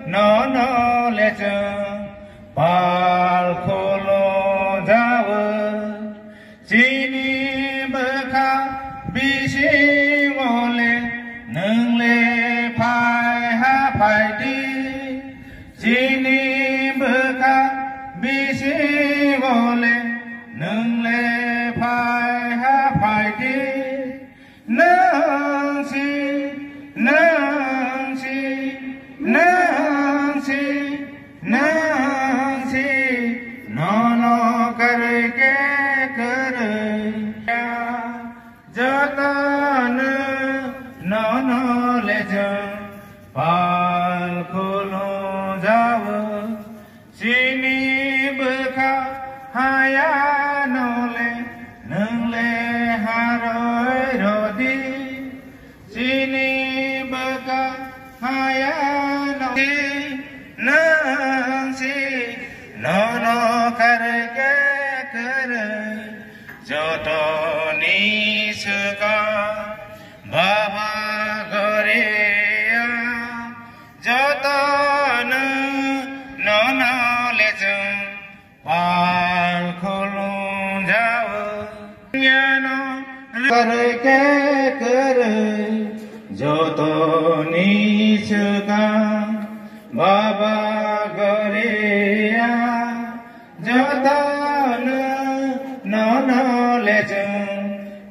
nono lechung pal khulum jawi. Chini bwkha bisingo le nwng le Bole nwng le phai ha phai di, nwng si, nwng si, nwng si, nwng si, nono kwrwi khe kwrwi ya. Jotono nono le chwng pal khulum jago. Chini bwkha hayano le nwng le harwi rwdi. Chini bwkha hayano nwng si nono kwrwi khe kwrwi. Jotoni swkang Baba Goria. Jotono nono le chwng pal khulum jago. Yano kwrwi khe kwrwi, jotoni swkang Baba Goria. Jotono nono le chwng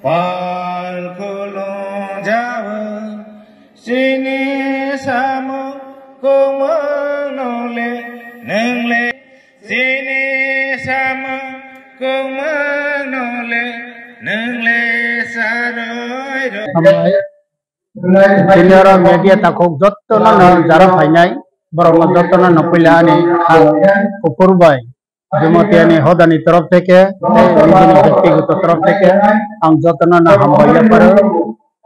pal khulum jago. Chini samung kungmano le nwng le. Chini samung kungmano le nwng le saroi ro. Hambai. Tini oro media takhuk jottono no jara phainai, borok no jottono no puila ani ang kuphur bai Jamatia ni hodani torof theke, tei nijini byaktigoto torof theke ang jottono no hambai yapharo.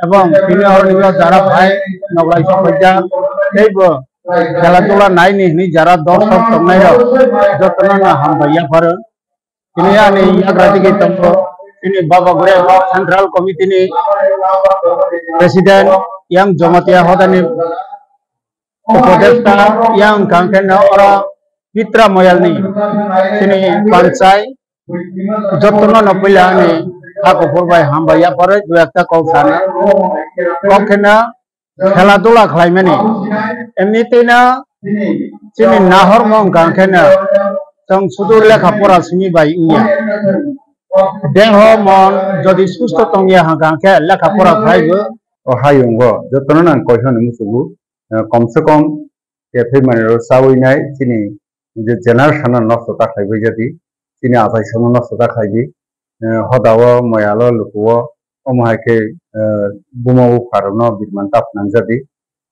Ebong tini oroni o jara phai noglai sokhaijak, teibo khela dula naini hwnwi jara dorshok tongnairok jottono no hambai yapharo. Tini ani yagra digwi tongo, tini Baba Gure Central Committee ni President, yang Jamatia hodani Upodesta yang kangkhe no oro Pitra Moyalni chini panchai jottono no puila ani ha kuphur bai hambai yapharo dui ekta kok sana. Kok kheno khela dula khlaimani. Emni twi no chini nahormung kangkhe no chwng sudu lekha pora simi bai wngya. Dengho mon jodi susto tongya hwnkha khe lekha pora khlaibo. O hayungo jottono nang koiha ni musugo, eh, kom se kom kephai manwi rok chawi nai chini je generation no nosto ta khlai bai jadi, chini achai samo nosto ta khlai di, eh, hoda o moyal o luku o, omo hai khe, eh, buma bupha rok no birman ta phwnang jadi,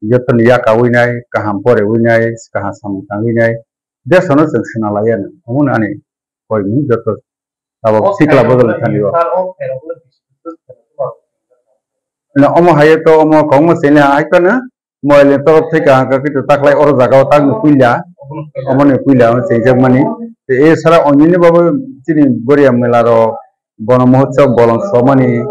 joto ni yakawi nai, kaham porewi nai, kaham samung tangwi nai, deso no chwng swnalai ya no, omo no ani koimung joto tabok sikla bodol thani o. Na omo hai to omo kongma sini hai to na, moyal ni torof theke ang khe to taklai oro jaga o tang ni puila, omo ni puila ang chengjakmani. Te e sara onini babu chini Goria mela rok, Bono Mohotsob bolong somani,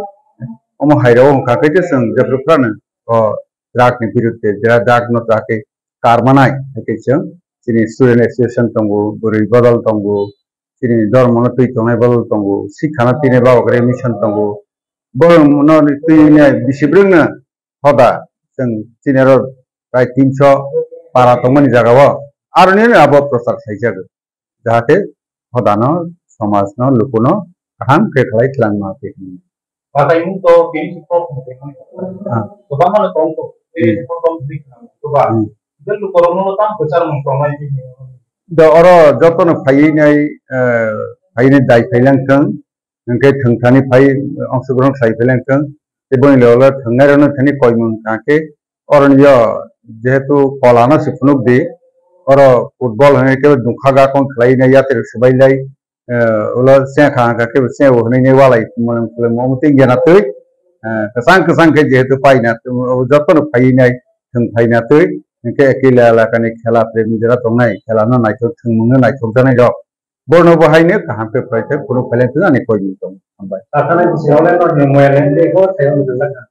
omo hai rok wngkha khe te chwng jephru phano o drug ni birudde, drug no chakhe karmanai hai khe chwng chini student association tongo, bwrwi bodol tongo, chini dormo no twi tongnai bodol tongo, sikha no twinai babakre mission tongo, borok no twi nai bisi brwng no hoda chwng chini oro prai tinso para tongmani jaga o aroni no abo prochar khlaijago, jahate hodano, somajno, lukuno kaham khe khlai twlangma khe hwnwi. Pataimung to bini si kok mung tongmani. Ah. Kwbangma no tong kok, bini si kok tong bini khnang, kwbang. Hmm. Jel lukorokno tang kwchar mung tongnai bini. Da oro jotono phaiwi nai, eh, phaiwi nai dai phailang thwng, hwnkhe thwngthani phai, eh, ongsogron khlai phailang thwng, tei boni loge loge thwngnairokno thani koimung hwnkha khe, oroni o jehetu kolano se phunuk di, oro football hwnwi khe dungkha gakong khlai nai yatrwk swbai lai, eh, ulo chengkha hwnkha khe cheng o hwnwi nai walai mwnang khwlaimo omo tei gena twi, eh, kwchang kwchang khe jehetu paina twi, o jotono phaiwi nai thwng phaina twi, hwnkhe ekila elakani khela premi jora tongnai, khelano naithok thwngmungno naithokjaknai rok. Borno bo haino kaham khe phai khe phunuk phailang thung ani koi ni tong. Hambai. Takhana bisi rok le no ni moyal ni ko thai on jala ka.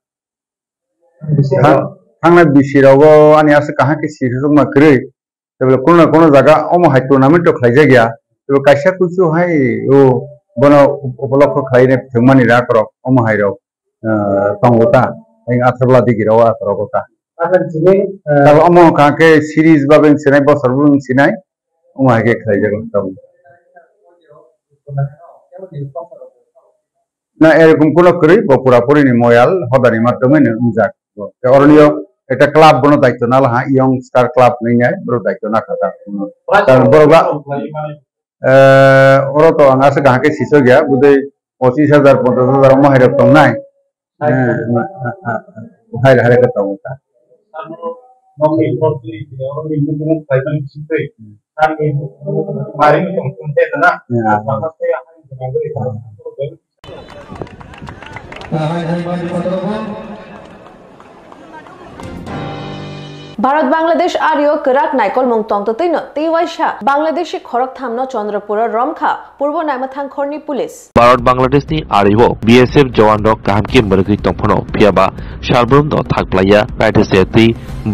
Bisi rok. Thang-, thangnai bisi rogo ani aswk kaham khe siri rwkma kwrwi. Tebole kono kono jaga omo hai tournament rok khlaijak ya. Tebole kaisa kuchu hai o bono up-, upolokho khlai ne thwngmani rak rok omo hai rok. Ah, tongo ta, eng athar bwla digi rw athar rw ta. Athar chini, ah, tabo omo hwnkha khe series ba beng sinai, bosor bo beng sinai, omo hai khe khlai jago tamo. Na, এরকম কোনো করি, bo pura puri ni moyal hodani মাধ্যমে ni unjak. Te oroni o ekta club bono daityo nala ha, Young Star Club ni nai, boro daityo na kha ta. Tar boro ba, eh, oro to ang asa kahake siso gya, budai pochis hajar, ponchas hajar mo hairok tong nai. Eh, haire haire ka tong ta. Bharat Bangladesh ario kwrak naikolmung tongtwtwino tei waisa Bangladeshi khoroktham no Chandrapur o romkha Purbo Naimathang khorni police. Bharat Bangladesh ni ario B S F jawan rok kaham khe mwrwgwi tongphano, phiyaba salbrum no thak plaiya, kaisa se twi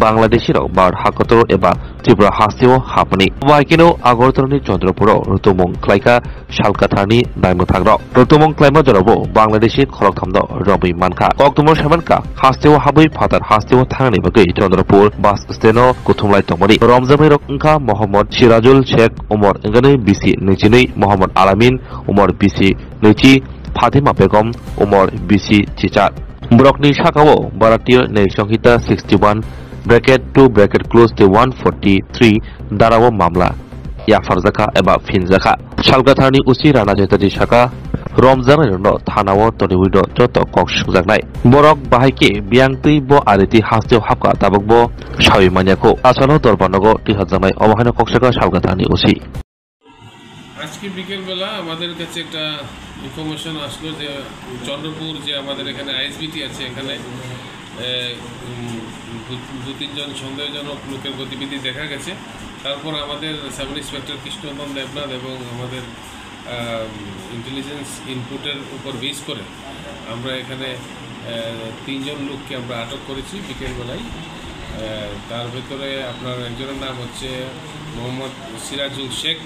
Bangladeshi rok Bharat hakotoro eba Tripura hasteo hapmani. Bai keno Agartala ni Chandrapur o rutumung khlaikha Salkathar ni naimwthang rok. Rutumung khlaima jorao Bangladeshi khoroktham no romwi mankha. Koktumor saimankha, hasteo habwi phatar hasteo thangnani bagwi Chandrapur bus stand o kuthumlai tongmani. Romjaknai rok wngkha Mohammad Sirajul Sheikh, umor wngkha bisi nwichini, Mohammad Alamin, umor bisi nwichi, Fatima Begum, umor bisi chichar. Borokni sakao Bharatiya Nyay Sanhita sixty one bracket two bracket close tei one forty three darao mamla yapharjakha eba phinjakha. Salkatharni O C Rana Chatterjee saka, romjaknairokno thanao toniwi no joto kok swngjaknai. Borok bahai khe biyang twi bo ariti hasteo hapkha, tabukbo sawi manya kho. Aswkno dorbar nogo twiharjaknai, omo haino kok sakha Salkatharni O C. আজকে বিকেলবেলা আমাদের কাছে একটা ইনফরমেশন আসলো যে চন্দ্রপুর, যে আমাদের এখানে আইএসবিটি আছে, এখানে এ, উম, দু দু তিনজন সন্দেহজনক লোকের গতিবিধি দেখা গেছে। তারপর আমাদের সাব ইন্সপেক্টর কৃষ্ণনন্দন দেবনাথ এবং আমাদের ইন্টেলিজেন্স ইনপুটের উপর বেস করে আমরা এখানে আহ, তিনজন লোককে আমরা আটক করেছি বিকেলবেলায়। আহ, তার ভেতরে আপনার একজনের নাম হচ্ছে মোহাম্মদ সিরাজুল শেখ,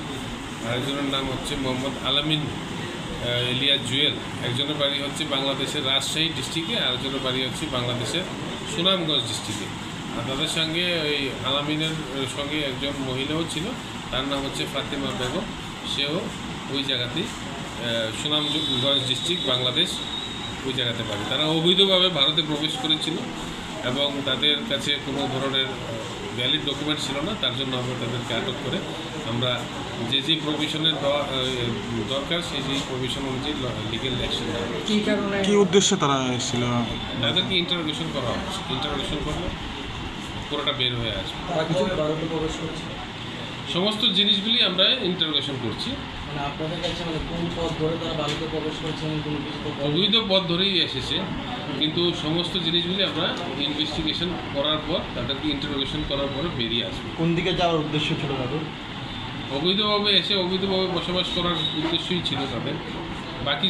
আরেকজনের নাম হচ্ছে মোহাম্মদ আলামিন, আহ, এলিয়াস জুয়েল। একজনের বাড়ি হচ্ছে বাংলাদেশের রাজশাহী ডিস্ট্রিক্টে, আরেকজনের বাড়ি হচ্ছে বাংলাদেশের সুনামগঞ্জ ডিস্ট্রিক্টে। আর তাদের সঙ্গে ওই আলামিনের, আহ, সঙ্গে একজন মহিলাও ছিল, তার নাম হচ্ছে ফাতেমা বেগম। সেও ওই জায়গাতেই, আহ, সুনামগঞ্জ ডিস্ট্রিক্ট, বাংলাদেশ, ওই জায়গাতে বাড়ি। তারা অবৈধভাবে ভারতে প্রবেশ করেছিল এবং তাদের কাছে কোনো ধরনের, আহ, ভ্যালিড ডকুমেন্ট ছিল না, তার জন্য আমরা তাদেরকে আটক করে আমরা যে যে প্রভিশনের দেওয়া, আহ, দরকার, সেই সেই প্রভিশন অনুযায়ী ল-, লিগ্যাল অ্যাকশন নেওয়া হয়েছে। কি কারণে? কি উদ্দেশ্যে তারা এসেছিল? তাদেরকে ইন্টারোগেশন করা হচ্ছে, ইন্টারোগেশন করলে পুরোটা বের হয়ে আসবে। তারা কিছু ভারতে প্রবেশ করেছিল? সমস্ত জিনিসগুলি আমরা ইন্টারোগেশন করছি। মানে আপনাদের কাছে মানে কোন পথ ধরে তারা ভারতে প্রবেশ করেছে এমন কোনো কিছু তথ্য? অবৈধ পথ ধরেই এসেছে, কিন্তু সমস্ত জিনিসগুলি আমরা ইনভেস্টিগেশন করার পর, তাদেরকে ইন্টারোগেশন করার পরে বেরিয়ে আসবে। কোন দিকে যাওয়ার উদ্দেশ্য ছিল তাদের? অবৈধভাবে এসে অবৈধভাবে বসবাস করার উদ্দেশ্যই ছিল তাদের। বাকি,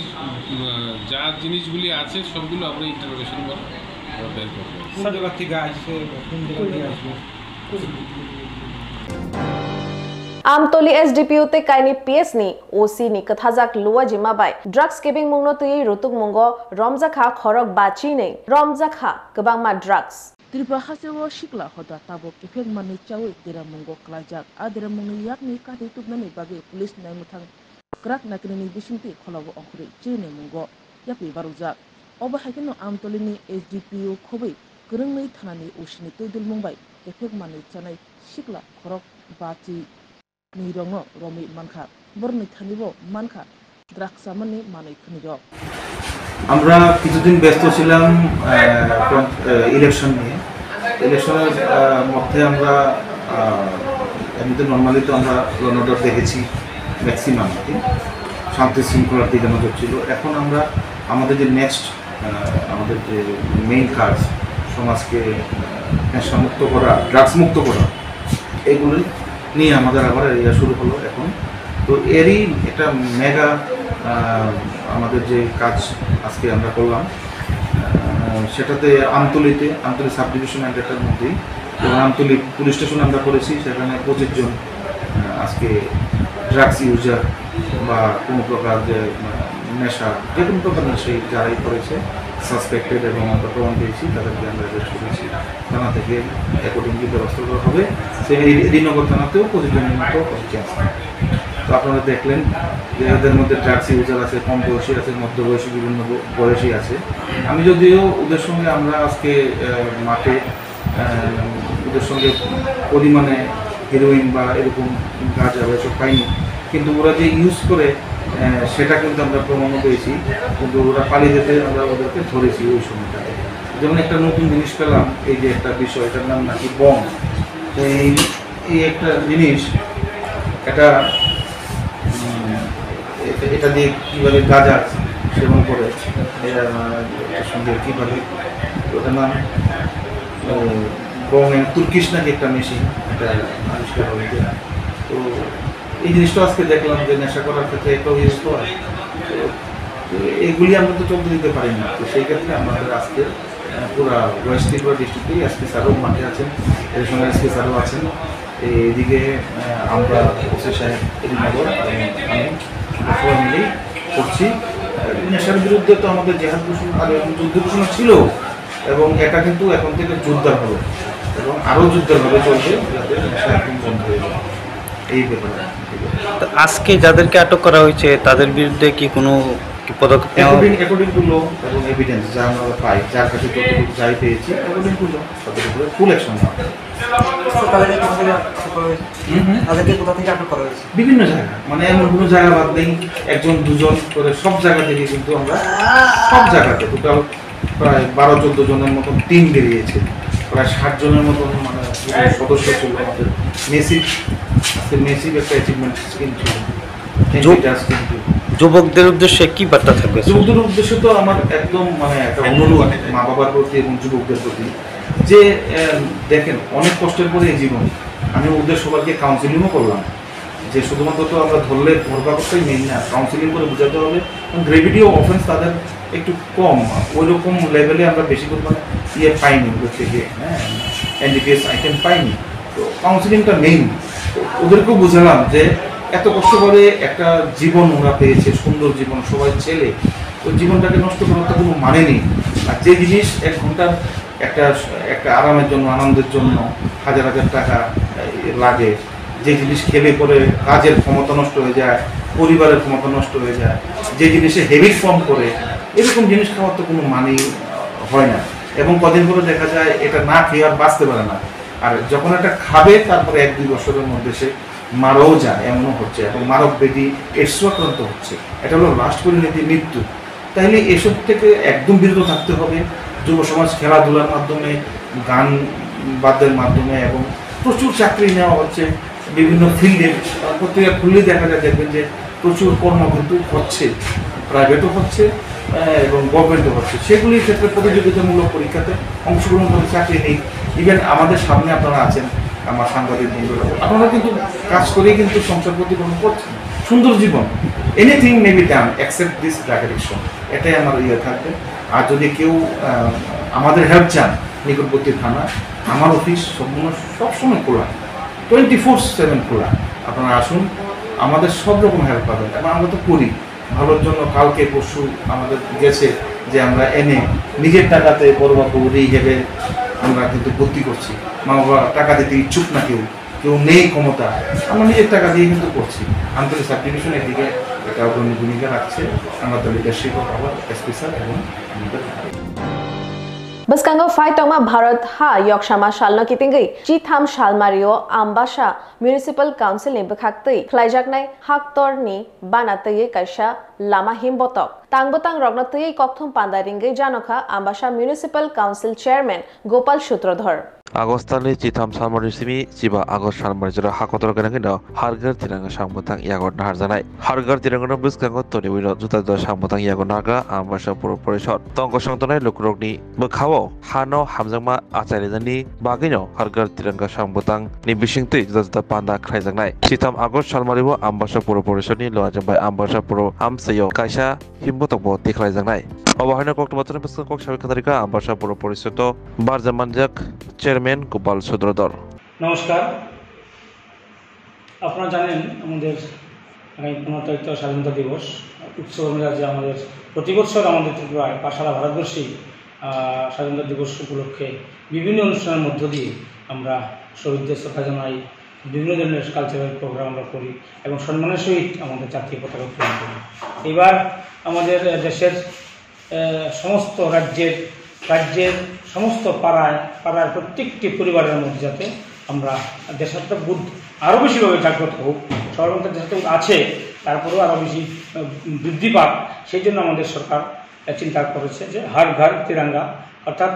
উম, যা জিনিসগুলি আছে সবগুলো আমরা ইন্টারোগেশন করে আমরা বের করবো। কোন জায়গা থেকে আসছে বা কোন জায়গা দিয়ে আসবে? Amtoli S D P O tei kaini P S ni O C ni kwthajak luajima bai drugs kebengmungno twiwi rutukmungo romjakha khorok bachinwi romjakha kwbangma drugs. Tripura hasteo sikla hoda tabuk kephek manwi chaui deramungo klaijak. A deramungni yakni kati tubnani bagwi police naimwthang kwrak nakinani bisingtwi kholao ongkhorwi chirinamungo yapwi barokjak. Obo hai kheno Amtolini S D P O khobwi kwrwngwi thanani O C ni twi dulmung bai kephek manwi chanai sikla khorok bachi nwi rokno romwi mankha. Borokni thani bo mankha drugs chamani manwi khwnwi rok. আমরা কিছুদিন ব্যস্ত ছিলাম, আহ, পঞ্চ-, আহ, ইলেকশন নিয়ে। ইলেকশনের, আহ, মধ্যে আমরা, আহ, এমনিতে নর্মালি তো আমরা ল অ্যান্ড অর্ডার দেখেছি ম্যাক্সিমাম, ঠিক? শান্তি শৃঙ্খলার দিকে নজর ছিল। এখন আমরা আমাদের যে নেক্সট আহ, আমাদের যে মেইন কাজ, সমাজকে, আহ, নেশামুক্ত করা, ড্রাগস মুক্ত করা, এগুলো নিয়ে আমাদের আবার এরিয়া শুরু হলো এখন। তো এরই একটা মেগা, আহ, আমাদের যে কাজ আজকে আমরা করলাম, আহ, সেটাতে আমতলিতে, আমতলি সাব ডিভিশন অ্যান্ড এটার মধ্যেই, যেমন আমতলি পুলিশ স্টেশন আমরা করেছি, সেখানে পঁচিশ জন আহ, আজকে ড্রাগস ইউজার বা কোনো প্রকার যে, আহ, নেশা, যে কোনো প্রকার নেশাই যারাই করেছে, সাসপেক্টেড এবং আমরা প্রমাণ পেয়েছি, তাদেরকে আমরা অ্যারেস্ট করেছি। থানা থেকে অ্যাকর্ডিংলি ব্যবস্থা করা হবে। সেম এই রিনগর থানাতেও পঁচিশ জনের মতো অফিসে আছে। তো আপনারা দেখলেন যে এদের মধ্যে ড্রাগস ইউজার আছে, কম বয়সী আছে, মধ্যবয়সী, বিভিন্ন ব-, বয়সী আছে। আমি যদিও ওদের সঙ্গে, আমরা আজকে, আহ, মাঠে, আহ, ওদের সঙ্গে পরিমাণে হিরোইন বা এরকম গাঁজা বা এসব পাইনি, কিন্তু ওরা যে ইউজ করে, আহ, সেটা কিন্তু আমরা প্রমাণও পেয়েছি। কিন্তু ওরা পালিয়ে যেতে আমরা ওদেরকে ধরেছি ওই সময়টাতে। যেমন একটা নতুন জিনিস পেলাম, এই যে একটা বিষয়, এটার নাম নাকি বং। তো এই, এই একটা জিনিস, এটা, উম, এটা, এটা দিয়ে কীভাবে গাঁজা সেবন করে, এটা, এটা সঙ্গে কীভাবে, ওটার নাম, আহ, বং এন্ড তুর্কিশ নাকি একটা মেশিন, এটা আবিষ্কার হয়েছে। তো এই জিনিসটা আজকে দেখলাম যে নেশা করার ক্ষেত্রে এটাও ইউজ হয়। তো, তো এগুলি আমরা তো চলতে দিতে পারি না। তো সেই ক্ষেত্রে আমাদের আজকে, আহ, পুরা ওয়েস্ট ত্রিপুরা ডিস্ট্রিক্টেই এসপি স্যারও মাঠে আছেন, এডিশনাল এসপি স্যারও আছেন। এইদিকে, আহ, আমরা ওসি সাহেব এদিনগর এবং আমি, আমরা সবাই মিলেই করছি। আহ, নেশার বিরুদ্ধে তো আমাদের জেহাদ ঘোষণা, আগে যুদ্ধ ঘোষণা ছিল, এবং এটা কিন্তু এখন থেকে জোরদার হবে এবং আরও জোরদারভাবে চলবে, যাতে নেশা এখন বন্ধ হয়ে যায়। এই ব্যাপারে। তো আজকে যাদেরকে আটক করা হয়েছে, তাদের বিরুদ্ধে কি কোনো কি পদক্ষেপ নেওয়া হবে? অ্যাকর্ডিং, অ্যাকর্ডিং টু ল এবং এভিডেন্স যা আমরা পাই, যার কাছে যতটুকু যাই পেয়েছি, অ্যাকর্ডিং টু ল তাদের উপরে ফুল অ্যাকশন নেওয়া হবে। স্যার, তাদেরকে কোথা থেকে আটক করা হয়েছে? হুম, হুম। তাদেরকে কোথা থেকে আটক করা হয়েছে? বিভিন্ন জায়গা, মানে এমন কোনো জায়গা বাদ নেই, একজন দুজন করে সব জায়গা থেকে কিন্তু আমরা, সব জায়গাতে টোটাল প্রায় বারো চোদ্দ জনের মতন টিম বেরিয়েছে, প্রায় ষাট জনের মতন মানে সদস্য ছিল আমাদের। মেসিভ, আজকে মেসিভ একটা অ্যাচিভমেন্ট স্কিম ছিল। যুব-, এনপিটাস কিন্তু যুবকদের উদ্দেশ্যে কি বার্তা থাকবে, স্যার? যুবকদের উদ্দেশ্যে তো আমার একদম মানে একটা অনুরোধ মা বাবার প্রতি এবং যুবকদের প্রতি যে, আহ, দেখেন, অনেক কষ্টের পরে এই জীবন। আমি ওদের সবাইকে কাউন্সেলিংও করলাম যে শুধুমাত্র তো আমরা ধরলে ধরবা করতেই মেইন না, কাউন্সেলিং করে বোঝাতে হবে। এবং গ্রেভিটি অফ অফেন্স তাদের একটু কম, ওই রকম লেভেলে আমরা বেশি পরিমাণে ইয়ে পাইনি ওদের থেকে, হ্যাঁ, এনডিপিএস আইটেম পাইনি। তো কাউন্সেলিংটা মেইন। তো ওদেরকেও বুঝালাম যে এত কষ্ট করে একটা জীবন ওরা পেয়েছে, সুন্দর জীবন, সবাই ছেলে, ওই জীবনটাকে নষ্ট করার তো কোনো মানে নেই। আর যে জিনিস এক ঘন্টার একটা, একটা আরামের জন্য, আনন্দের জন্য হাজার হাজার টাকা, এ, লাগে, যে জিনিস খেলে পরে কাজের ক্ষমতা নষ্ট হয়ে যায়, পরিবারের ক্ষমতা নষ্ট হয়ে যায়, যে জিনিসে হ্যাবিট ফর্ম করে, এরকম জিনিস খাওয়ার তো কোনো মানেই, আহ, হয় না। এবং কদিন পরে দেখা যায় এটা না খেয়ে আর বাঁচতে পারে না। আর যখন এটা খাবে, তারপরে এক দুই বছরের মধ্যে সে মারাও যায়, এমনও হচ্ছে, এবং মারক ব্যাধি, এইডসও আক্রান্ত হচ্ছে। এটা হলো লাস্ট পরিণতি, মৃত্যু। তাইলে এসব থেকে একদম বিরত থাকতে হবে। যুব সমাজ খেলাধুলার মাধ্যমে, গান বাদ্যের মাধ্যমে এবং প্রচুর চাকরি নেওয়া হচ্ছে বিভিন্ন ফিল্ডে। পত্রিকা খুললেই দেখা যায়, দেখবেন যে প্রচুর কর্ম কিন্তু হচ্ছে, প্রাইভেটও হচ্ছে, আহ, এবং গভর্নমেন্টও হচ্ছে। সেগুলির ক্ষেত্রে প্রতিযোগিতামূলক পরীক্ষাতে অংশগ্রহণ করে চাকরি নেই। ইভেন আমাদের সামনে আপনারা আছেন, আমার সাংবাদিক বন্ধুরা, আপনারা কিন্তু কাজ করেই কিন্তু সংসার প্রতিপালন করছেন, সুন্দর জীবন। Anything may be done except this drug addiction, এটাই আমার ইয়ে থাকবে। আর যদি কেউ, আহ, আমাদের হেল্প চান, নিকটবর্তী থানা, আমার অফিস সম্পূর্ণ সবসময় খোলা, টোয়েন্টি ফোর সেভেন খোলা। আপনারা আসুন, আমাদের সব রকম হেল্প পাবেন এবং আমরা তো করি ভালোর জন্য। কালকে পরশু আমাদের গেছে যে আমরা এনে নিজের টাকাতে বড়বাবু রিহেবে আমরা কিন্তু ভর্তি করছি। মা বাবা টাকা দিতে ইচ্ছুক না কেউ, কেউ নেই ক্ষমতা, আমরা নিজের টাকা দিয়ে কিন্তু করছি। আমতলী সাব ডিভিশন এদিকে একটা অগ্রণী ভূমিকা রাখছে, আমরা তো leadership of our SP sir এবং আমাদের Bwskango phai tongma Bharat ha yoksama salno kitingwi chitham salmario Ambasa Municipal Council ni bwkhaktwi khlaijaknai haktorni bana twiwi kaisa lama himbotok. Tang bwtang rokno twiwi kokthum panda ringwi janokha Ambasa Municipal Council Chairman Gopal Sutrodhor. August talni chitham salmari simi chiba August salmari jora hakotor gwnangwino Har Ghar Tiranga sangbwtang yago naharjaknai. Har Ghar Tiranga no bwskango tonwi no juda juda sangbwtang yago naharkha Ambasa Puro Porishod. Tongkosong tongnai lukurokni bwkhao hano hamjakma achailainani bagwino Har Ghar Tiranga sangbwtang ni bisingtwi juda juda panda khlaijaknai. Chitham August salmari o Ambasa Puro Porishod ni luajwng bai Ambasa Puro amchaio kaisa himbotok bo tikhlaijaknai. Obo haino koktwma tongni bwskango kok sawi khatharikha Ambasa Puro Porisodo barja manjak Chairman Gopal Sutrodhor. নমস্কার। আপনারা জানেন, আমাদের আগামী পনেরো তারিখ তো স্বাধীনতা দিবস। উৎসব মেলা যে আমাদের প্রতি বছর আমাদের ত্রিপুরায় বা সারা ভারতবর্ষেই, আহ, স্বাধীনতা দিবস উপলক্ষে বিভিন্ন অনুষ্ঠানের মধ্য দিয়ে আমরা শহীদদের শ্রদ্ধা জানাই, বিভিন্ন ধরনের কালচারাল প্রোগ্রাম আমরা করি এবং সম্মানের সহিত আমাদের জাতীয় পতাকা উত্তোলন করি। এবার আমাদের আহ, দেশের আহ, সমস্ত রাজ্যের রাজ্যের সমস্ত পাড়ায় পাড়ার প্রত্যেকটি পরিবারের মধ্যে যাতে আমরা দেশাত্মবোধ আরও বেশিভাবে জাগ্রত হোক। সবার মধ্যে দেশাত্মবোধ আছে, তারপরেও আরও বেশি আহ, বৃদ্ধি পাক, সেই জন্য আমাদের সরকার আহ, চিন্তা করেছে যে হর ঘর তিরঙ্গা, অর্থাৎ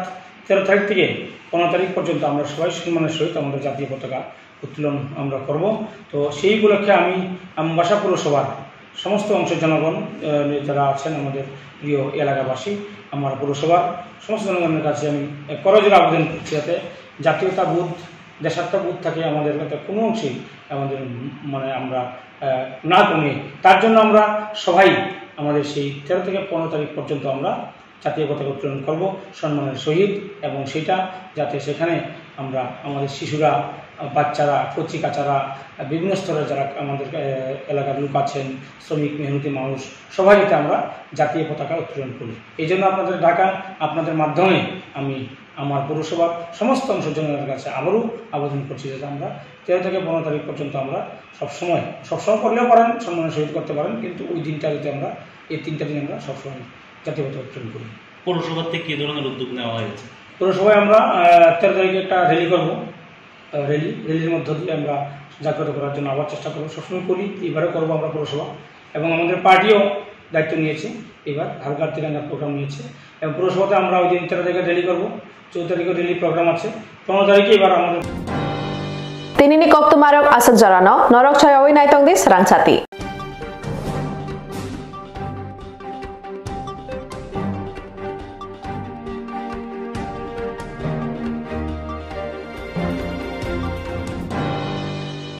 তেরো তারিখ থেকে পনেরো তারিখ পর্যন্ত আমরা সবাই সম্মানের সহিত আমাদের জাতীয় পতাকা উত্তোলন আমরা করব। তো সেই উপলক্ষে আমি আমবাসা পৌরসভার সমস্ত অংশের জনগণ, আহ, যারা আছেন আমাদের প্রিয় এলাকাবাসী, আমার পৌরসভার সমস্ত জনগণের কাছে আমি এক করজোড়ে আবেদন করছি, যাতে জাতীয়তাবোধ, দেশাত্মবোধ থাকে আমাদের মধ্যে কোনো অংশেই আমাদের, উম, মানে আমরা, আহ, না কমে। তার জন্য আমরা সবাই আমাদের সেই তেরো থেকে পনেরো তারিখ পর্যন্ত আমরা জাতীয় পতাকা উত্তোলন করব সম্মানের সহিত, এবং সেটা যাতে সেখানে আমরা আমাদের শিশুরা, আহ, বাচ্চারা, কচি কাচারা, আহ, বিভিন্ন স্তরের যারা আমাদের, আহ, এলাকার লোক আছেন, শ্রমিক, মেহনতি মানুষ, সবাই যাতে আমরা জাতীয় পতাকা উত্তোলন করি। এই জন্য আপনাদের ডাকা, আপনাদের মাধ্যমে আমি আমার পৌরসভার সমস্ত অংশের জনগণের কাছে আবারও আবেদন করছি, যাতে আমরা তেরো থেকে পনেরো তারিখ পর্যন্ত আমরা সবসময়, সবসময় করলেও পারেন, সম্মানের সহিত করতে পারেন, কিন্তু ওই দিনটা যাতে আমরা, এই তিনটা দিন আমরা সবসময় জাতীয় পতাকা উত্তোলন করি। পৌরসভা থেকে কি ধরনের উদ্যোগ নেওয়া হয়েছে? পৌরসভায় আমরা আহ, তেরো তারিখে একটা র্যালি করবো। র্যালি র্যালির মধ্য দিয়ে আমরা জাগ্রত করার জন্য আবার চেষ্টা করবো, সবসময় করি, এবারও করবো আমরা পৌরসভা। এবং আমাদের পার্টিও দায়িত্ব নিয়েছে, এবার হর ঘর তিরঙ্গা প্রোগ্রাম নিয়েছে। এবং পৌরসভাতে আমরা ওই দিন তেরো তারিখে র্যালি করবো, চৌদ্দ তারিখে র্যালি প্রোগ্রাম আছে, পনেরো তারিখে এবার আমাদের Tinini koktumarok aswk jorano norok soyawi naitongdi swrangchati.